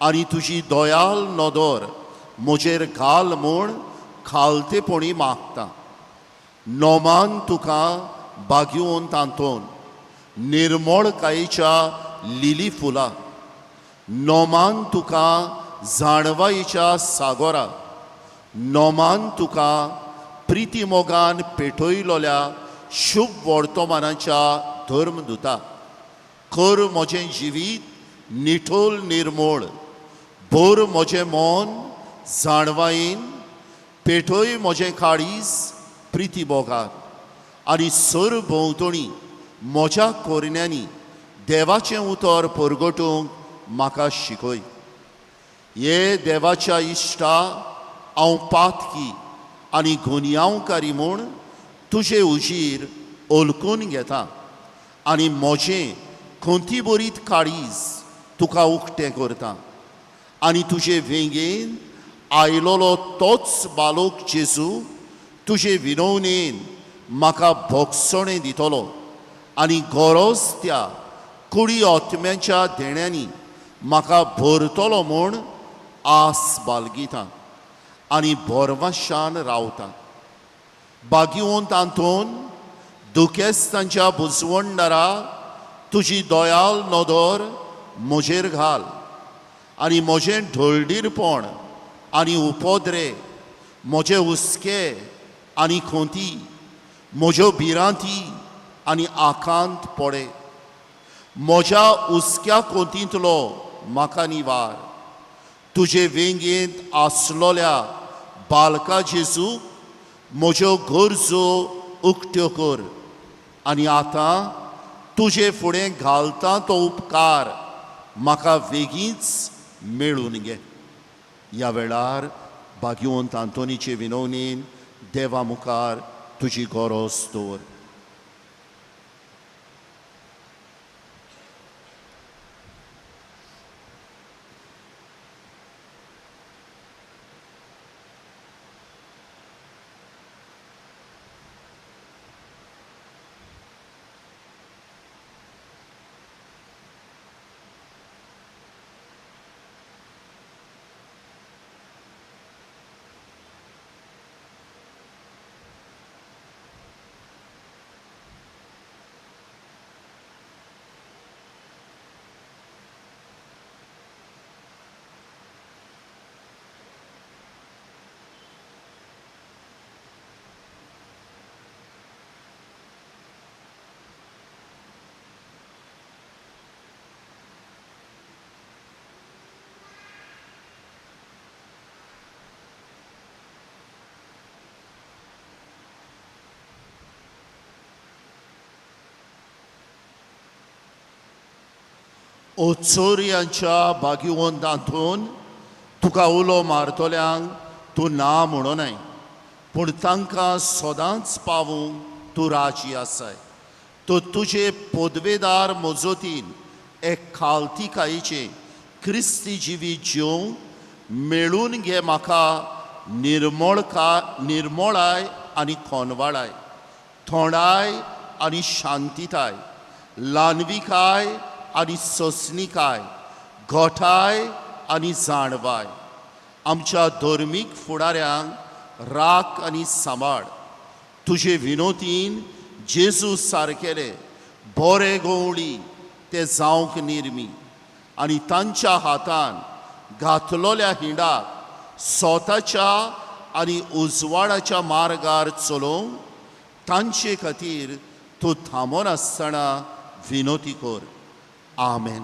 आनी तुजी दयाल नदर म्हजेर घाल म्हूण खालतेपणी मागता. नोमान तुका बागिवंत आंतोन निर्मळकायेच्या लिली फुलां, नोमान तुका जाणवायेच्या सागोरा, नोमान तुका प्रिती मोगान पेटयलोल्या शुभ वर्तमानाच्या धर्मदुता. कर म्हजें जिवीत निठोल निर्मोळ भर म्हजें मन जाणवायेन पेटय म्हजें काळीज प्रिती बोगार आनी सर भोंवतणी म्हज्या कोरण्यांनी देवाचें उतर परगटूंक म्हाका शिकय. हे देवाच्या इश्टा हांव पातकी आनी गुन्यांवकारी म्हूण तुजे उजीर ओलकून घेता आनी म्हजें खंती बरीत काळीज तुका उक्तें करता आनी तुजे वेंगेन आयलोलो तोच बालोक जेजू तुजे विनवणेन म्हाका भोगसणें दितलो आनी गरज त्या कुडी आत्म्याच्या देण्यांनी म्हाका भरतलो म्हूण आस बालगिता आनी भरवशान रावता. बागिवंत आंतोन दुखेस्तांच्या बुजवणदारा तुजी दयाल नदर म्हजेर घाल आनी म्हजें ढोलडीरपण आनी उपद्रे म्हजे हुस्के आनी खोंती म्हज्यो भिरांती आनी आकांत पडे म्हज्या हुस्क्या कोंतींतलो म्हाका निवार. तुजे वेंगेंत आसलोल्या बालका जेजू म्हज्यो गरजो उक्त्यो कर आनी आतां तुजे फुडें घालता तो उपकार म्हाका वेगींच मेळून घे. ह्या वेळार भाग्यवंत आंतोनीचे विनवणेन देवा मुखार तुजी गरज दवर. ओ चोरयांच्या भाग्यवंत आंतोन तुका उलो मारतल्यांक तूं ना म्हणोनाय पूण तांकां सदांच पावूंक तूं राजी आसाय. तो तुजे पदवेदार मजतीन एक खालतिकायेचें क्रिस्ती जिवीत जेवंक मेळून घे म्हाका निर्मळाय आनी खोनवाळाय थोंडाय आनी शांतिताय ल्हानविकाय आनी सोंसणिकाय गोठाय आनी जाणवाय. आमच्या धर्मीक फुडाऱ्यांक राख आनी सांबाळ. तुजे विनोतीन जेजू सारकेले बरे गवळी ते जावंक निर्मी आनी तांच्या हातान घातलोल्या हिंडाक स्वताच्या आनी उजवाडाच्या मार्गार चलोवंक तांचे खातीर तूं थांबनासतना विनोती कर. आमेन.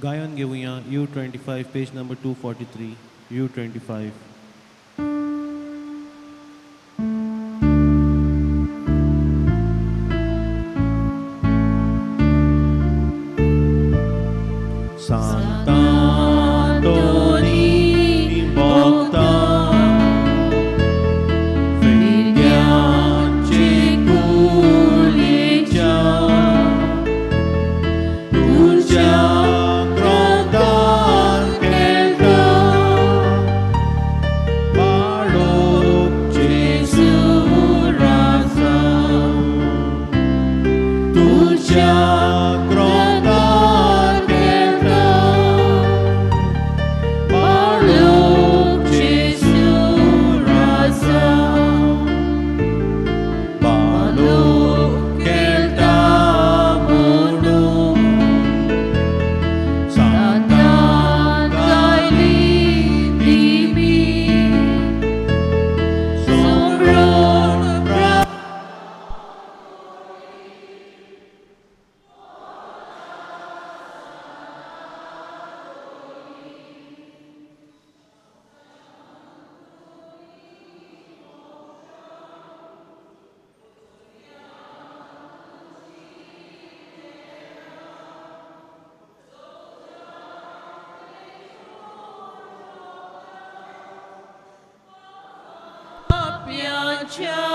गायन घेवया U25 page number 243 U25. Sant'Antoni भोगता फिरग्यांचे कुलेच्या तुज्या क्रोधान खेळटा बाळोक जेजू राजा. तुज्या ग्रोंतार खेळटा बाळूक जेजू राजा बालूक खेळटा म्हणून सांतान गायली दिमी सोमरोण पापयांच्या